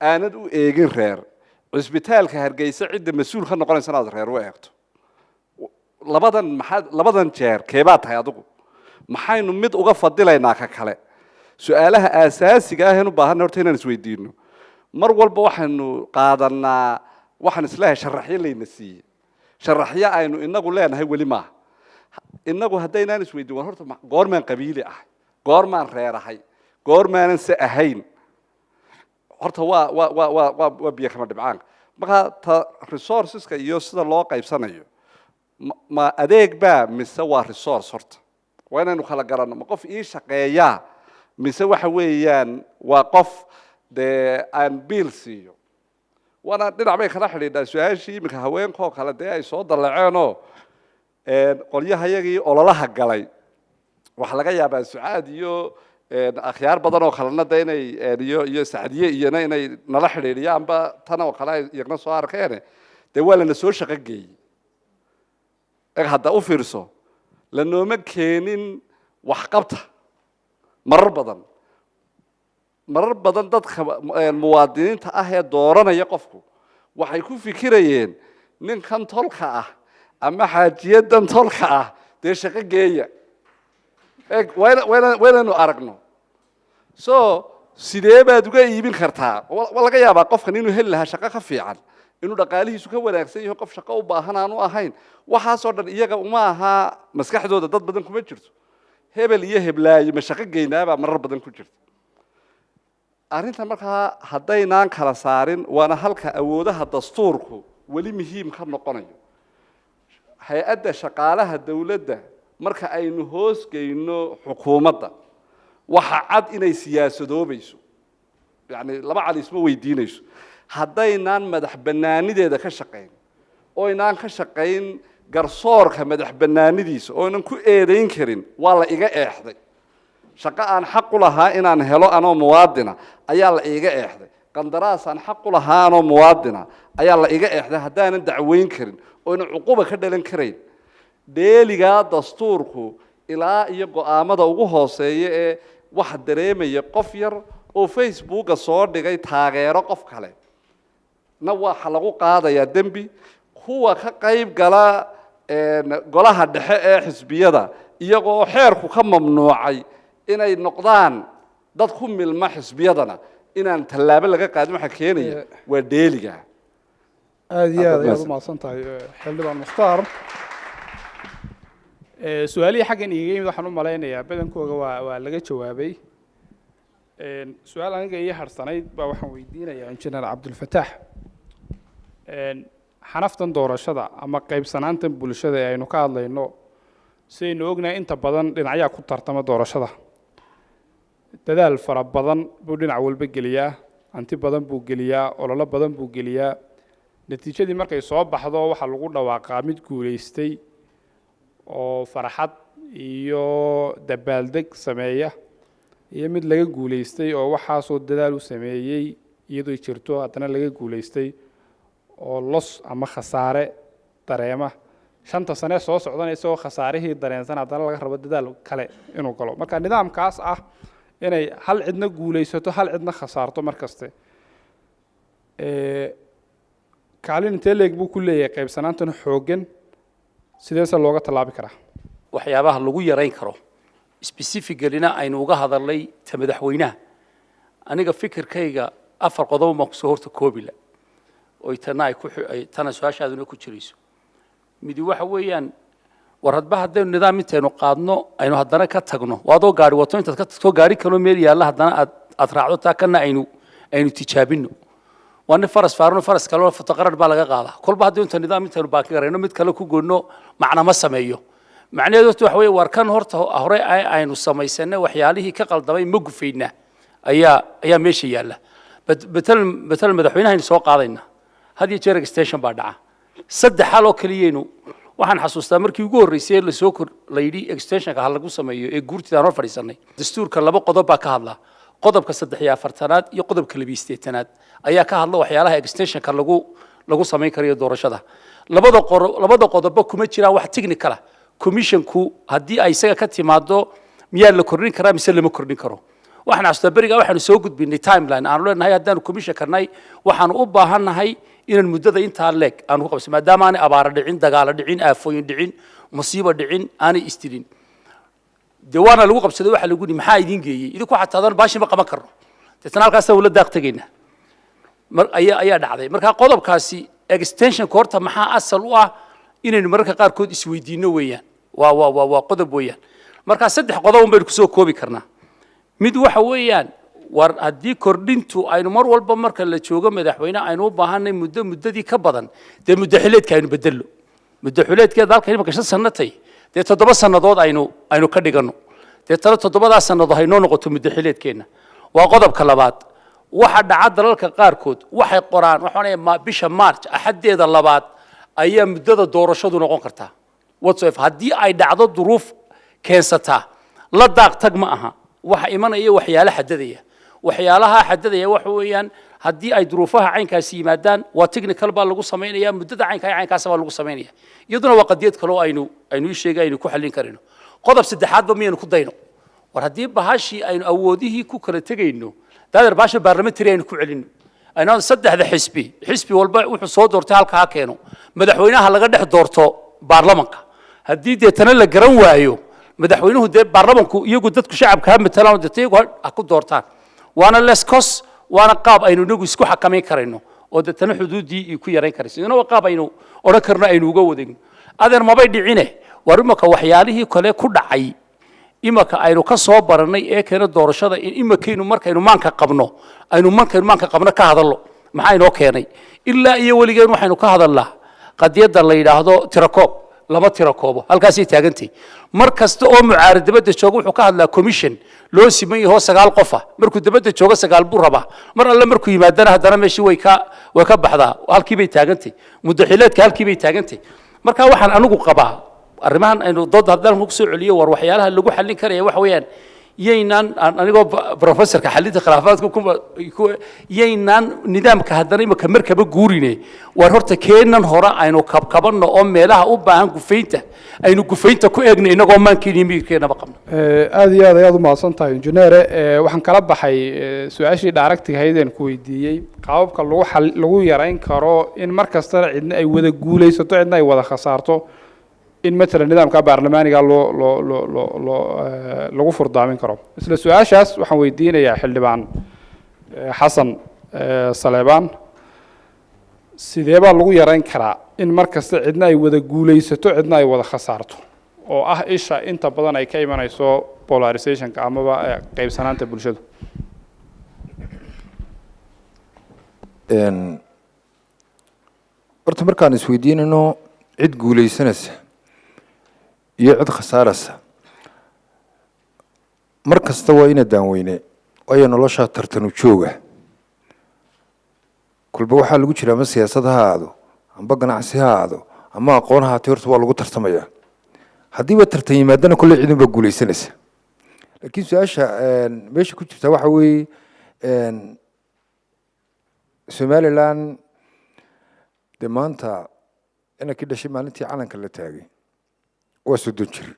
aanad u eegin reer, cisbitaalka Hargeysa cidda mas-uul ka noqonaysa inaad reer u eegto? Labadan maxaad labadan jeer keebaa tahay adigu? Maxaynu mid uga fadilaynaa ka kale? Su-aalaha aasaasiga ah een u baahanna horta inaan isweydiino. Mar walba waxaynu qaadanaa, waxaan isleeyahay sharaxyo layna siiyey, sharaxyo aynu inagu leenahay weli maaha. Inagu haddaynaan isweydiin war horta goormaan qabiili ahay, goormaan reerahay, goormaanan se ahayn, horta waa biyo kama dhibcaanka. Marka ta resourceska iyo sida loo qaybsanayo. Ma adeeg baa mise waa resource? Horta waa inaynu kala garanno, ma qof ii shaqeeyaa mise waxa weeyaan waa qof dee aan biil siiyo? Waana dhinac bay kala xidhiidhaa su-aashii iminka haweenkoo kale dee ay soo dallaceenoo qolyahayagii ololaha galay. Waxaa laga yaabaa Sucaad iyo akhyaar badan oo kalena de inay iyo Sacdiye iyona inay nala xidhiidhiyaanba tan oo kale ay iyagna soo arkeene. Dee waa lana soo shaqo geeyey. Eg, hadda u fiirso, lanooma keenin waxqabta. Marar badan dadka muwaadiniinta ah ee dooranaya qofku waxay ku fikirayeen ninkan tolka ah ama xaajiyadan tolka ah dee shaqo geeya. Eg, waa inaynu aragno. So sidee baad uga iibin kartaa? Waa laga yaabaa qofkan inuu heli lahaa shaqo ka fiican, inuu dhaqaalihiisu ka wanaagsan yahay, qof shaqo u baahan aanu ahayn. Waxaasoo dhan iyaga uma aha, maskaxdooda dad badan kuma jirto. Hebel iyo heblaayo ma shaqo geynaabaa marar badan ku jirta arrinta. Markaa haddaynaan kala saarin, waana halka awoodaha dastuurku weli muhiim ka noqonayo. Hay-adda shaqaalaha dowladda marka aynu hoos geyno xukuumadda, waxa cad inay siyaasadoobayso, yacni laba cali isma weydiinayso. Haddaynaan madax bannaanideeda ka shaqayn, oynaan ka shaqayn garsoorka madax bannaanidiisa, oonan ku eedayn karin waa la iga eexday, shaqo aan xaq u lahaa inaan helo anoo muwaadina ayaa la iiga eexday, qandaraas aan xaq u lahaa anoo muwaadina ayaa la iga eexday, haddaanan dacweyn karin oyna cuquba ka dhalan karayn, dheeligaa dastuurku ilaa iyo go'aamada ugu hooseeya ee waxa dareemaya qof yar oo Facebooka soo dhigay taageero qof kale na waxa lagu qaadayaa dembi. Kuwa ka qayb gala golaha dhexe ee xisbiyada, iyagoo xeerku ka mamnuucay inay noqdaan dad ku milma xisbiyadana, inaan tallaabo laga qaadin waxa keenaya waa dheeliga. Aad iyo aad ayaad u mahadsan tahay, xildhibaan Mukhtaar. Su-aalihii xaggan iiga yimid waxaan u malaynayaa badankooga waa laga jawaabay. Su-aal aniga ii harsanayd baa waxaan weydiinayaa injineer Cabdulfataax. Xanaftan doorashada ama qaybsanaantan bulshada ee aynu ka hadlayno, sidaynu ognahay, inta badan dhinacyaa ku tartama doorashada. Dadaal fara badan buu dhinac walba geliyaa, hanti badan buu geliyaa, ololo badan buu geliyaa. Natiijadii markay soo baxdo, waxaa lagu dhawaaqaa mid guulaystay oo farxad iyo dabaaldeg sameeya, iyo mid laga guulaystay oo waxaasoo dadaal u sameeyey iyadoo jirto haddana laga guulaystay oo loss ama khasaare dareema. 5ta sane soo socdana isagoo khasaarihii dareensan haddana laga rabo dadaal kale inuu galo. Marka nidaamkaas ah inay hal cidna guulaysato, hal cidna khasaarto mar kaste, kaalin intee leeg buu ku leeyahay qaybsanaantan xooggan? Sideese looga tallaabi karaa? Waxyaabaha lagu yarayn karo, specifically-na aynu uga hadalnay ta madaxweynaha, aniga fikirkayga afar qodob baan kusoo horta koobila oy tana ay ku ay tana su-aashaaduna ku jirayso. Midi waxa weeyaan, war hadba haddaynu nidaam intaynu qaadno aynu haddana ka tagno, waa adoo gaari wato intaad ka tagto gaari kaloo meel yaalla haddana aad raacdo, taa kana aynu tijaabino. Waa nin faras faarano, faras kaleo futaqarar baa laga qaadaa. Kolba haddii inta nidaam intaynu baaki garayno mid kale ku goyno, macna ma sameeyo. Macnaheedu horta waxa weeye, war kan horta hore aynu samaysanay waxyaalihii ka qaldamay ma gufaynaa ayaa meesha yaalla. Betel madaxweynahaynu soo qaadaynaa, had iyo jeer extension baa dhaca, saddex xal oo keliyaynu. Waxaan xasuustaa markii ugu horreysay ee lasoo kor la yidhi extensionka ha lagu sameeyo ee guurtida aan hor fadhiisanay. Dastuurka laba qodob baa ka hadla, qodobka 83aad iyo qodobka 82aad ayaa ka hadla waxyaalaha extensionka lagu samayn karayo doorashada. Labada qodobba kuma jiraan wax technical ah. Commissionku haddii ay isaga ka timaado, miyaa la kordhin karaa mise lama kordhin karo? Waxaan xasuustaa berigaa waxaanu soo gudbinay timeline aanu leenahay haddaanu commission karnay, waxaanu u baahannahay inaan muddada intaa leeg aanu ku qabsan, maadaama aanay abaara dhicin, dagaalo dhicin, aafooyin dhicin, musiibo dhicin, aanay istilin. Dee waana lagu qabsaday. Waxaa lagu yidhi, maxaa idin geeyey idinku? Xataa adan baashi ma qaban karno. Deetana halkaasaan ula daaq tegaynaa mar ayaa dhacday. Marka qodobkaasi extensionka horta maxaa asal u ah inaynu mararka qaarkood isweydiino weeyaan. Waa qodob weeyaan. Marka saddex qodob un baynu kusoo koobi karnaa. Mid waxa weeyaan, war haddii kordhintu aynu mar walba marka la joogo madaxweyne aynu u baahanay muddo muddadii ka badan, dee muddo xileedka aynu bedello. Muddo xuleedkeeda halka imika 5 sano tay, dee 7 sannadood aynu ka dhiganno, dee tala 7daas sannadood haynoo noqoto muddo xileedkeenna. Waa qodobka labaad. Waxa dhaca dalalka qaarkood waxay qoraan, waxaan bisha March axaddeeda labaad ayaa muddada doorashadu noqon kartaa whatsoever. Haddii ay dhacdo duruuf keensataa la daaq tag ma aha, waxa imanaya waxyaalo xadadaya. Waxyaalaha xadadaya waxa weeyaan haddii ay duruufaha caynkaasi yimaadaan, waa technical baa lagu samaynaya, muddada caynka caynkaas baa lagu samaynaya. Iyaduna waa qadiyad kale oo aynu sheegay aynu ku xallin karayno. Qodob saddexaadba miyaynu ku dayno? War haddii bahashii aynu awoodihii ku kala tegayno, daadeer bahasha parliamentary aynu ku celino, aynu saddexda xisbi, xisbi walba wuxuu soo doortay halka ha keeno, madaxweynaha laga dhex doorto baarlamanka. Haddii deetana la garan waayo madaxweynuhu, dee baarlamanku iyagu dadku shacabka ha matalaan, deeta iyagu ha ku doortaan. Waana leskos, waana qaab aynu inagu isku xakamayn karayno oo deetana xuduuddii iyo ku yarayn karayso. Iyaduna waa qaab aynu odhan karno aynu uga wadeegno. Adeer mabay dhicine, war imaka waxyaalihii kale ku dhacay imaka aynu ka soo baranay ee keena doorashada in imakaynu markaynu maanka qabno, aynu markaynu maanka qabno ka hadallo maxaa inoo keenay. Ilaa iyo weligeen waxaynu ka hadalnaa qadiyadda la yidhaahdo tirakoob, lama tirakoobo, halkaasay taagantay. Mar kasta oo mucaarad dibadda jooga wuxuu ka hadlaa commission loo siman yaho 9 qof ah. Markuu dibadda joogo 9 buu rabaa, mar alle markuu yimaadana haddana meeshii way ka baxdaa, halkii bay taagantay. Muddaxileedka halkii bay taagantay. Marka waxaan anigu qabaa arrimahan aynu doodda haddaan ku soo celiyo, war waxyaalaha lagu xallin karaya waxa weeyaan yaynaan anigoo professorka xalinta khilaafaadka kuma yaynaan nidaamka haddana imika markaba guurine. War horta keenan hore aynu kabkabanno oo meelaha u baahan gufaynta aynu gufaynta ku eegno inagoo maankeena iyo miyirkeennaba qabno. Aad iyo aad ayaad u mahadsan tahay, injineere. Waxaan kala baxay su-aashii dhaaragtiga ahayd ku weydiiyey qaababka lagu xal lagu yarayn karo in mar kastana cidna ay wada guulaysato, cidna ay wada khasaarto, in matalan nidaamka baarlamaaniga loo loo loo loo loo lagu furdaamin karo. Isla su-aashaas waxaan weydiinayaa xildhibaan Xasan Saleebaan: sidee baa lagu yarayn karaa in mar kasta cidna ay wada guulaysato, cidna ay wada khasaarto, oo ah isha inta badan ay ka imanayso polarizationka amaba qaybsanaanta bulshadu? Horta markaan isweydiinayno cid guulaysanaysa iyo cid khasaaraysa, mar kasta waa ina daanweyne, waayo noloshaa tartanu jooga. Kolba waxaa lagu jiraa ama siyaasad ha ahaado, amba ganacsi ha ahaado, ama aqoon ha ahaatee, horta waa lagu tartamaya. Haddiiba tartan yimaadana kolley cidun baa guulaysanaysa. Laakiin su-aasha meesha ku jirta waxa weeye, Somaliland dee maanta inankii dhashay maalintii calanka la taagay waa 30 jir,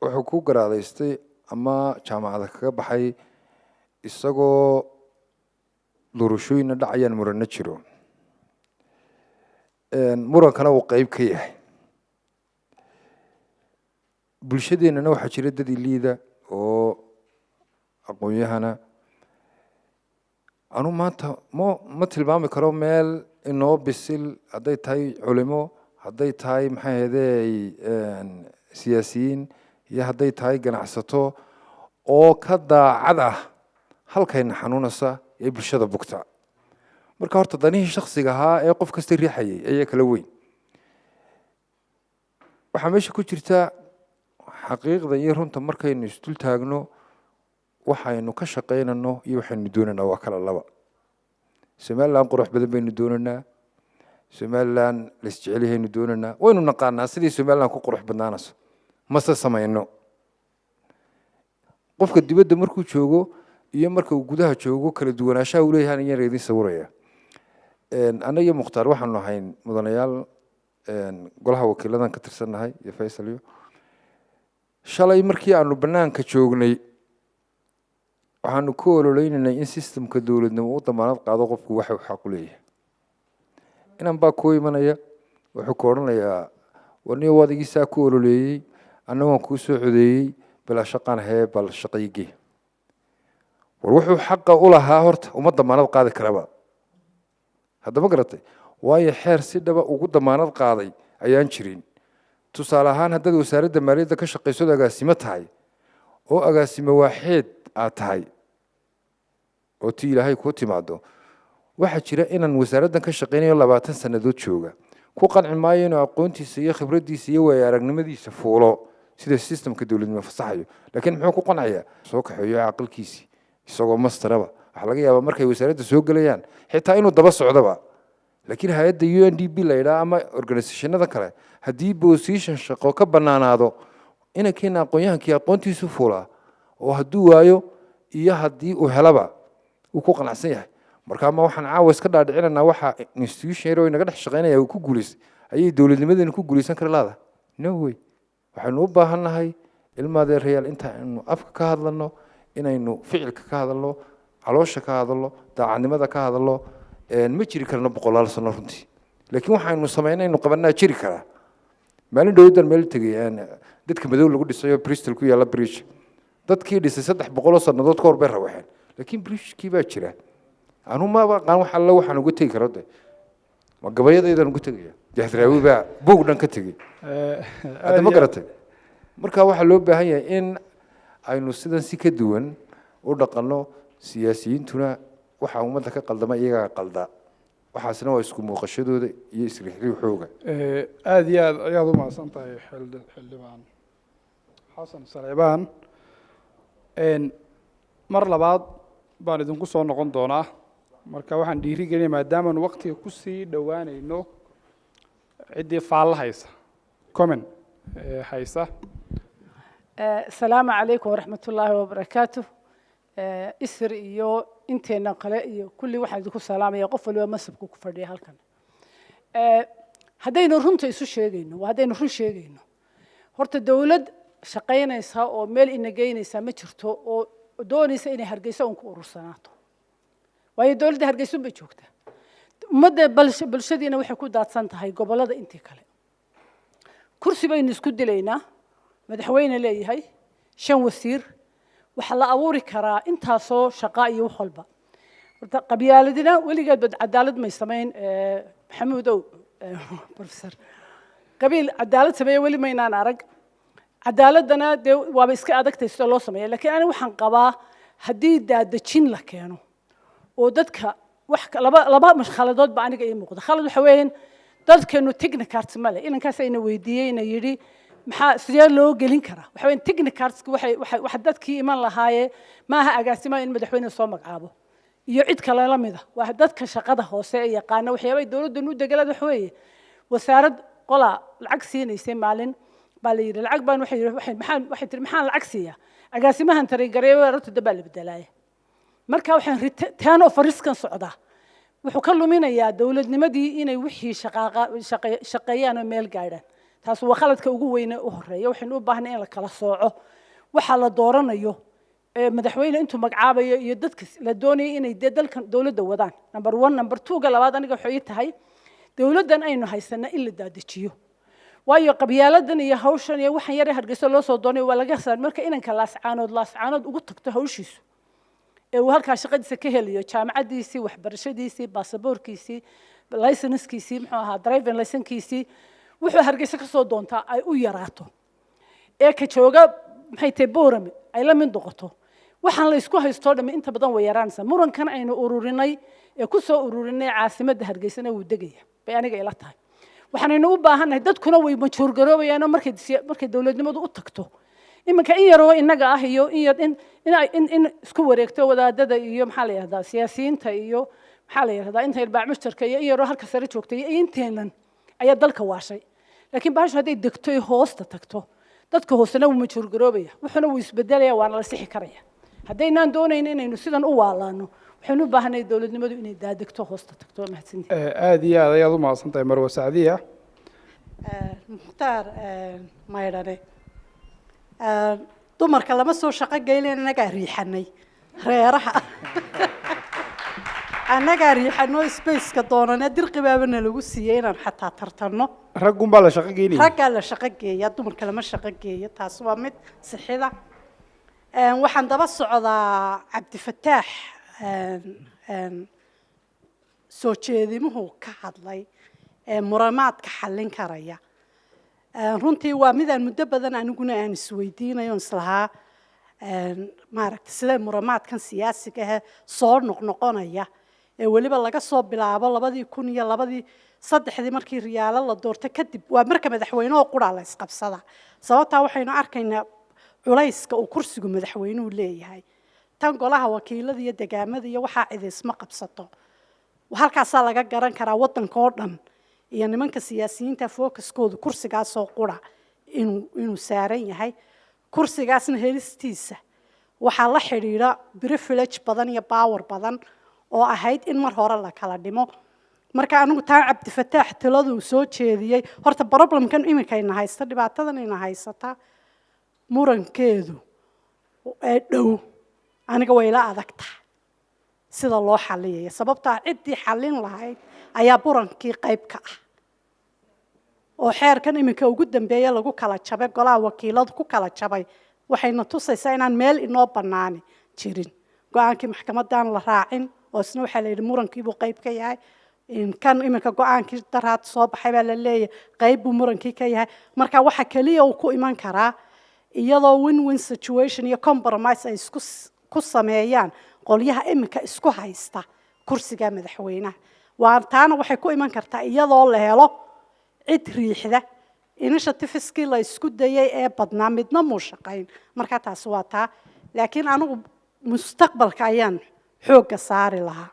wuxuu ku garaadaystay ama jaamacada kaga baxay isagoo doorashooyinna dhacayaan, muranna jiro, murankana uu qeyb ka yahay. Bulshadeennana waxaa jira dad iliida oo aqoon-yahana. Anu maanta ma tilmaami karo meel inoo bisil, hadday tahay culimo, hadday tahay maxay ahaydey siyaasiyiin, iyo hadday tahay ganacsato oo ka daacad ah halkayna xanuunaysa ee bulshada bugta. Marka horta danihii shaksiga ahaa ee qof kasta riixayay ayaa kala weyn. Waxaa meesha ku jirta xaqiiqda iyo runta. Markaynu isdul taagno waxaynu ka shaqaynano iyo waxaynu doonaynaa waa kala laba. Somaliland qurux badan baynu doonaynaa, Somaliland la isjeceliyahaynu doonaynaa, waynu naqaanaa sidii Somaliland ku qurux badnaanayso, mase samayno. Qofka dibadda markuu joogo iyo marka uu gudaha joogo kala duwanaanshaha uu leeyahay ayaan idin sawiraya. Annaga iyo Mukhtaar waxaanu ahayn mudanayaal golaha wakiiladan ka tirsannahay iyo Faysal. Iyo shalay markii aanu bannaanka joognay waxaanu ku ololeynaynay in systemka dowladnimo u damaanad qaado qofku waxa uu xaq u leeyahay. Inan baa kuu imanaya, wuxuu ku odhanayaa: warniyo waad igisaa ku ololeeyey, anna waan kuu soo codeeyey, bilaa shaqaan hee, bal shaqaygee. War wuxuu xaqa u lahaa horta uma damaanad qaadi karaba haddama garatay, waayo xeer si dhaba ugu damaanad qaaday ayaan jirin. Tusaale ahaan, haddaad wasaaradda maaliyadda ka shaqayso ood agaasimo tahay oo agaasimo waaxeed aad tahay oo tii Ilaahay kuu timaado, waxaa jira inaan wasaaraddan ka shaqaynayo 20 sannadood jooga. Ku qanci maayo inuu aqoontiisa iyo khibraddiisa iyo waayo aragnimadiisa fuulo sida systemka dowladnimo fasaxayo, laakiin muxuu ku qancayaa? Soo kaxeeyo caqalkiisii isagoo masteraba. Waxaa laga yaabaa markay wasaaradda soo gelayaan xitaa inuu daba socdoba. Laakiin hay-adda UNDP la yidhaha ama organisationada kale, haddii position shaqo ka bannaanaado, inankeena aqoon-yahankii aqoontiisu fuulaa, oo hadduu waayo iyo haddii uu helaba uu ku qanacsan yahay. Marka ma waxaan caawa iska dhaadhicinanaa waxa institution yar oo inaga dhex shaqaynaya uu ku guulaystay ayay dowladnimadeena ku guulaysan kara laada? No way. Waxaynu u baahannahay, ilmaadeerayaal, inta aynu afka ka hadlano inaynu ficilka ka hadalno, caloosha ka hadalno, daacadnimada ka hadalno. Ma jiri karno boqolaal sano runtii, laakiin waxaynu samaynaynu qabanaa jiri karaa. Maalin dhowdan meel tegey dadka madow lagu dhisayo, Bristol ku yaalla bridge. Dadkii dhisay 300 sannadood ka hor bay rawaxeen, laakiin bridgekii baa jira. Anu maba aqaan wax alle waxaan uga tegi karo. De ma gabayadaydaan uga tegaya? Jahdraawi baa buug dhan ka tegey hadda, ma garatay? Marka waxaa loo baahan yahay in aynu sidan si ka duwan u dhaqanno. Siyaasiyiintuna waxaa ummadda ka qaldama iyagaa qalda, waxaasna waa isku muuqashadooda iyo isrixriixooga. Aada iyo aad ayaad u mahadsan tahay, xildhibaan Xasan Saleebaan. Mar labaad baan idinku soo noqon doonaa. Marka waxaan dhiiri gelinaya, maadaamaan waqtiga kusii dhowaanayno, ciddii faalla haysa, comment haysa. Asalaamu calaykum waraxmat ullaahi wabarakaatu. Isir iyo inteena kale iyo kulli waxaan idinku salaamaya qof waliba masabku ku fadhiya halkan. Haddaynu runta isu sheegayno, waa haddaynu run sheegayno, horta dowlad shaqaynaysa oo meel ina geynaysa ma jirto oo doonaysa inay Hargeysa un ku urursanaato, waayo dowladda Hargeysa un bay joogtaa. Ummadda bulshadiina waxay ku daadsan tahay gobollada intii kale. Kursi baynu isku dilaynaa, madaxweyne leeyahay, shan wasiir, waxaa la abuuri karaa intaasoo shaqa iyo wax walba. Horta qabyaaladina weligeed bad cadaalad may samayn. Maxamuudow, professor, qabiil cadaalad sameeye weli maynaan arag. Cadaaladana dee waaba iska adagtay sida loo sameeya, laakiin aniga waxaan qabaa haddii daadejin la keeno oo dadka wax laba khaladood ba aniga ii muuqda. Khalad waxa weeyaan dadkeenu technocrats ma leh. Inankaas ayna weydiiyey, ina yidhi maxaa sidee loo gelin karaa? Waxa weeyaan technocrats waxay waxay waxa dadkii iman lahaaye maaha agaasima in madaxweyne soo magacaabo iyo cid kale la mid ah, waa dadka shaqada hoose ee yaqaana waxyaabay dowladdan u degelada. Waxa weeye wasaarad qolaa lacag siinaysay maalin baa la yidhi lacag baan waxay yidhi waxay maxaan waxay tiri maxaan lacag siiyaa agaasimahan taregareeyo arrinta baa la bedelaaya. Marka waxaan turn of riskan socdaa wuxuu ka luminayaa dowladnimadii inay wixii shaqaaqa shaqeeyaan oo meel gaadhaan. Taas waa khaladka ugu weyne u horeeya. Waxaynu u baahnay in la kala sooco waxa la dooranayo ee madaxweyne intuu magacaabayo iyo dadka la doonaya inay dee dalkan dowladda wadaan, number one. Number two-ga labaad aniga waxay ii tahay dowladdan aynu haysana in la daadajiyo, waayo qabyaaladan iyo hawshan iyo waxaan yare Hargeysa loo soo doonay waa laga saar. Marka inanka Laascaanood ugu tagto hawshiisu ee uu halkaa shaqadiisa ka helayo, jaamacaddiisii, waxbarashadiisii, baasaboorkiisii, licensekiisii, muxuu ahaa, driving licensekiisii, wuxuu Hargeysa ka soo doontaa ay u yaraato, ee ka jooga maxay tahay Boorame ay la mid noqoto, waxaan la isku haystoo dhammi inta badan way yaraanaysaa. Murankan aynu ururinay ee ku soo ururinay caasimadda Hargeysana wuu degaya bay aniga ila tahay. Waxaanaynu u baahannahay dadkuna way majuurgaroobayaanoo markay dowladnimadu u tagto iminka in yaroo innaga ah iyo in yar in isku wareegto wadaadada iyo maxaa la yidhahdaa siyaasiyiinta iyo maxaa la yidhahdaa inta yar baacmushtarka iyo in yaroo halka sare joogtay iyo inteennan ayaa dalka waashay. Laakiin bahashu hadday degto ee hoosta tagto, dadka hoosena wuu majuurgaroobaya, wuxuuna wuu isbedelaya, waana la sixi karaya. Haddaynaan doonayn inaynu sidan u waalaano, waxaynu u baahanay dowladnimadu inay daadegto, hoosta tagto. Mahadsantihin. Aada iyo aad ayaad u mahadsan tahay, Marwa Sacdiya. Mukhtaar Maydhane, dumarka lama soo shaqo geylen, annagaa riixanay reeraha, annagaa riixano spaceka doonane, dirqi baabana lagu siiyey inaan xataa tartanno. Raggun baa la shaqo geynaya. Raggaa la shaqo geeya, dumarka lama shaqo geeyo. Taas waa mid sixida. Waxaan daba socdaa Cabdifataax soo jeedimuhu ka hadlay ee muramaadka xallin karaya. Runtii waa midaan muddo badan aniguna aan isweydiinayo oon islahaa maaragtay sidee muramaadkan siyaasiga ah soo noqnoqonaya ee weliba laga soo bilaabo 2002dii. Saddexdii markii Riyaalo la doorto kadib, waa marka madaxweynuhu qura la isqabsada. Sababtaa waxaynu arkaynaa culayska uu kursigu madaxweynuhu leeyahay. Tan golaha wakiilada iyo degaamada iyo waxaa cidi isma qabsato. Halkaasaa laga garan karaa waddanka oo dhan iyo nimanka siyaasiyiinta focuskoodu kursigaasoo qura inuu saaran yahay. Kursigaasna helistiisa waxaa la xidhiidha privilege badan iyo power badan oo ahayd in mar hore la kala dhimo. Marka anigu taan Cabdifataax taladuu soo jeediyey, horta problemkan iminkayna haysta, dhibaatadan ina haysata, murankeedu ee dhow aniga way la adag tahay sida loo xaliyaya, sababtaa ciddii xallin lahayd ayaa burankii qayb ka ah. Oo xeerkan iminka ugu dambeeya lagu kala jabay, golaha wakiiladu ku kala jabay, waxayna tusaysaa inaan meel inoo bannaani jirin. Go-aankii maxkamadan la raacin oo isna waxaa la yidhi murankiibuu qayb ka yahay. Kan iminka go-aankii daraad soo baxay baa la leeyahay qayb buu murankii ka yahay. Marka waxa keliya uu ku iman karaa iyadoo win-win situation iyo compromise ay isku ku sameeyaan qolyaha iminka isku haysta kursiga madaxweynaha. Waa taana waxay ku iman kartaa iyadoo la helo cid riixda. Initiativeskii la isku dayay ee badnaa midna muu shaqayn. Marka taasi waa taa. Laakiin anigu mustaqbalka ayaan xoogga saari lahaa.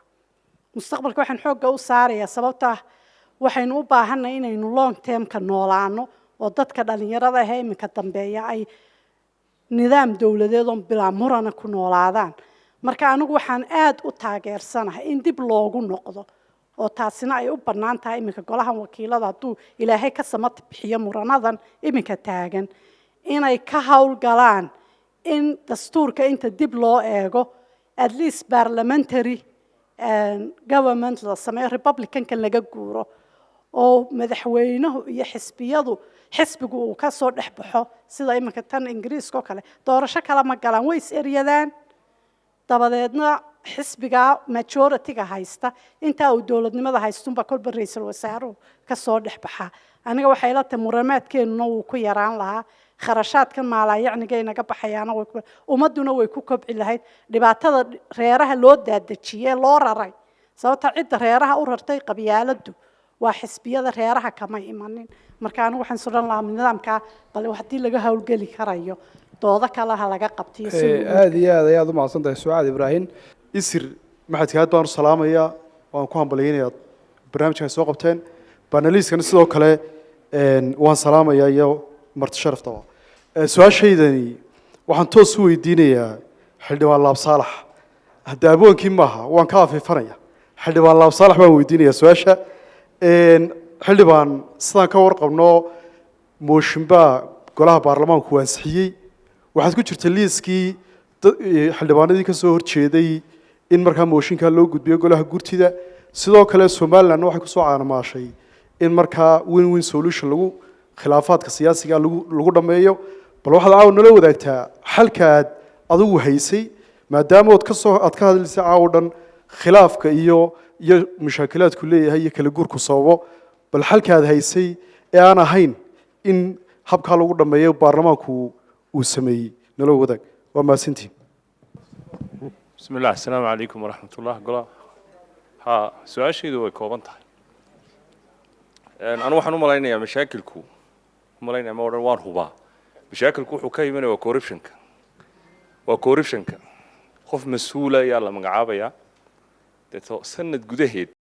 Mustaqbalka waxaan xoogga u saarayaa sababta ah waxaynu u baahanay inaynu long termka noolaano, oo dadka dhalinyarada ah ee iminka dambeeya ay nidaam dowladeed oo bilaa murana ku noolaadaan. Marka anigu waxaan aad u taageersanahay in dib loogu noqdo, oo taasina ay u bannaan tahay iminka golahan wakiilada, hadduu Ilaahay ka samata bixiyo muranadan iminka taagan, inay ka howlgalaan in dastuurka inta dib loo eego at least parliamentary government la sameeyo, republicanka laga guuro, oo madaxweynuhu iyo xisbiyadu, xisbigu uu ka soo dhex baxo, sida iminka tan Ingiriiska oo kale. Doorasho kale ma galaan, way is eryadaan, dabadeedna xisbigaa majority-ga haysta intaa uu dowladnimada haystunba kolba ra-iisul wasaaruhu ka soo dhex baxaa. Aniga waxay la tahay muramaadkeennuna wuu ku yaraan lahaa, kharashaadkan maalaayacniga inaga baxayaana way ummadduna way ku kobci lahayd. Dhibaatada reeraha loo daadejiyey, loo raray, sababta cidda reeraha u rartay qabyaaladdu waa xisbiyada, reeraha kama imanin. Marka anigu waxaan suran lahaa nidaamkaa bal haddii laga howlgeli karayo, doodo kale ha laga qabtiyo si Aada iyo aad ayaad u mahadsan tahay, Sucaad Ibraahim. Isir maxadka aad baan u salaamayaa, waan ku hambalyaynayaa barnaamijkan ay soo qabteen. Panelistkana sidoo kale waan salaamayaa iyo marti sharaftaba. Su-aashaydani waxaan toos u weydiinayaa Xildhibaan Laab Saalax. Hadda aboonkii maaha, waan ka afiifanaya. Xildhibaan Laab Saalax baan weydiinayaa su-aasha. Xildhibaan, sidaan ka warqabno, mooshin baa golaha baarlamaanku ansixiyey. Waxaad ku jirta liiskii xildhibaanadii ka soo horjeeday in markaa mooshinkaa loo gudbiyo golaha gurtida. Sidoo kale Somalilandna waxay kusoo caanamaashay in markaa win win solution lagu khilaafaadka siyaasiga lagu dhammeeyo. Bal waxaad caawa nala wadaagtaa xalka aad adigu haysay, maadaama ood kasoo aad ka hadlaysay caawa dhan khilaafka iyo mushaakilaadku leeyahay iyo kala guurku sababo. Bal xalka aad haysay ee aan ahayn in habkaa lagu dhammeeyo baarlamaanku uu sameeyey nala wadaag. Waa mahadsantihin. بسم الله، السلام عليكم ورحمة الله. قلا ها su-aashaydu way kooban tahay. Anu waxaan u malaynayaa mashaakilku, u malaynaya ma odhan, waan hubaa, mashaakilku wuxuu ka imanaya waa corruptionka, waa corruptionka. Qof mas-uula ayaa la magacaabayaa, deeto sanad gudaheed.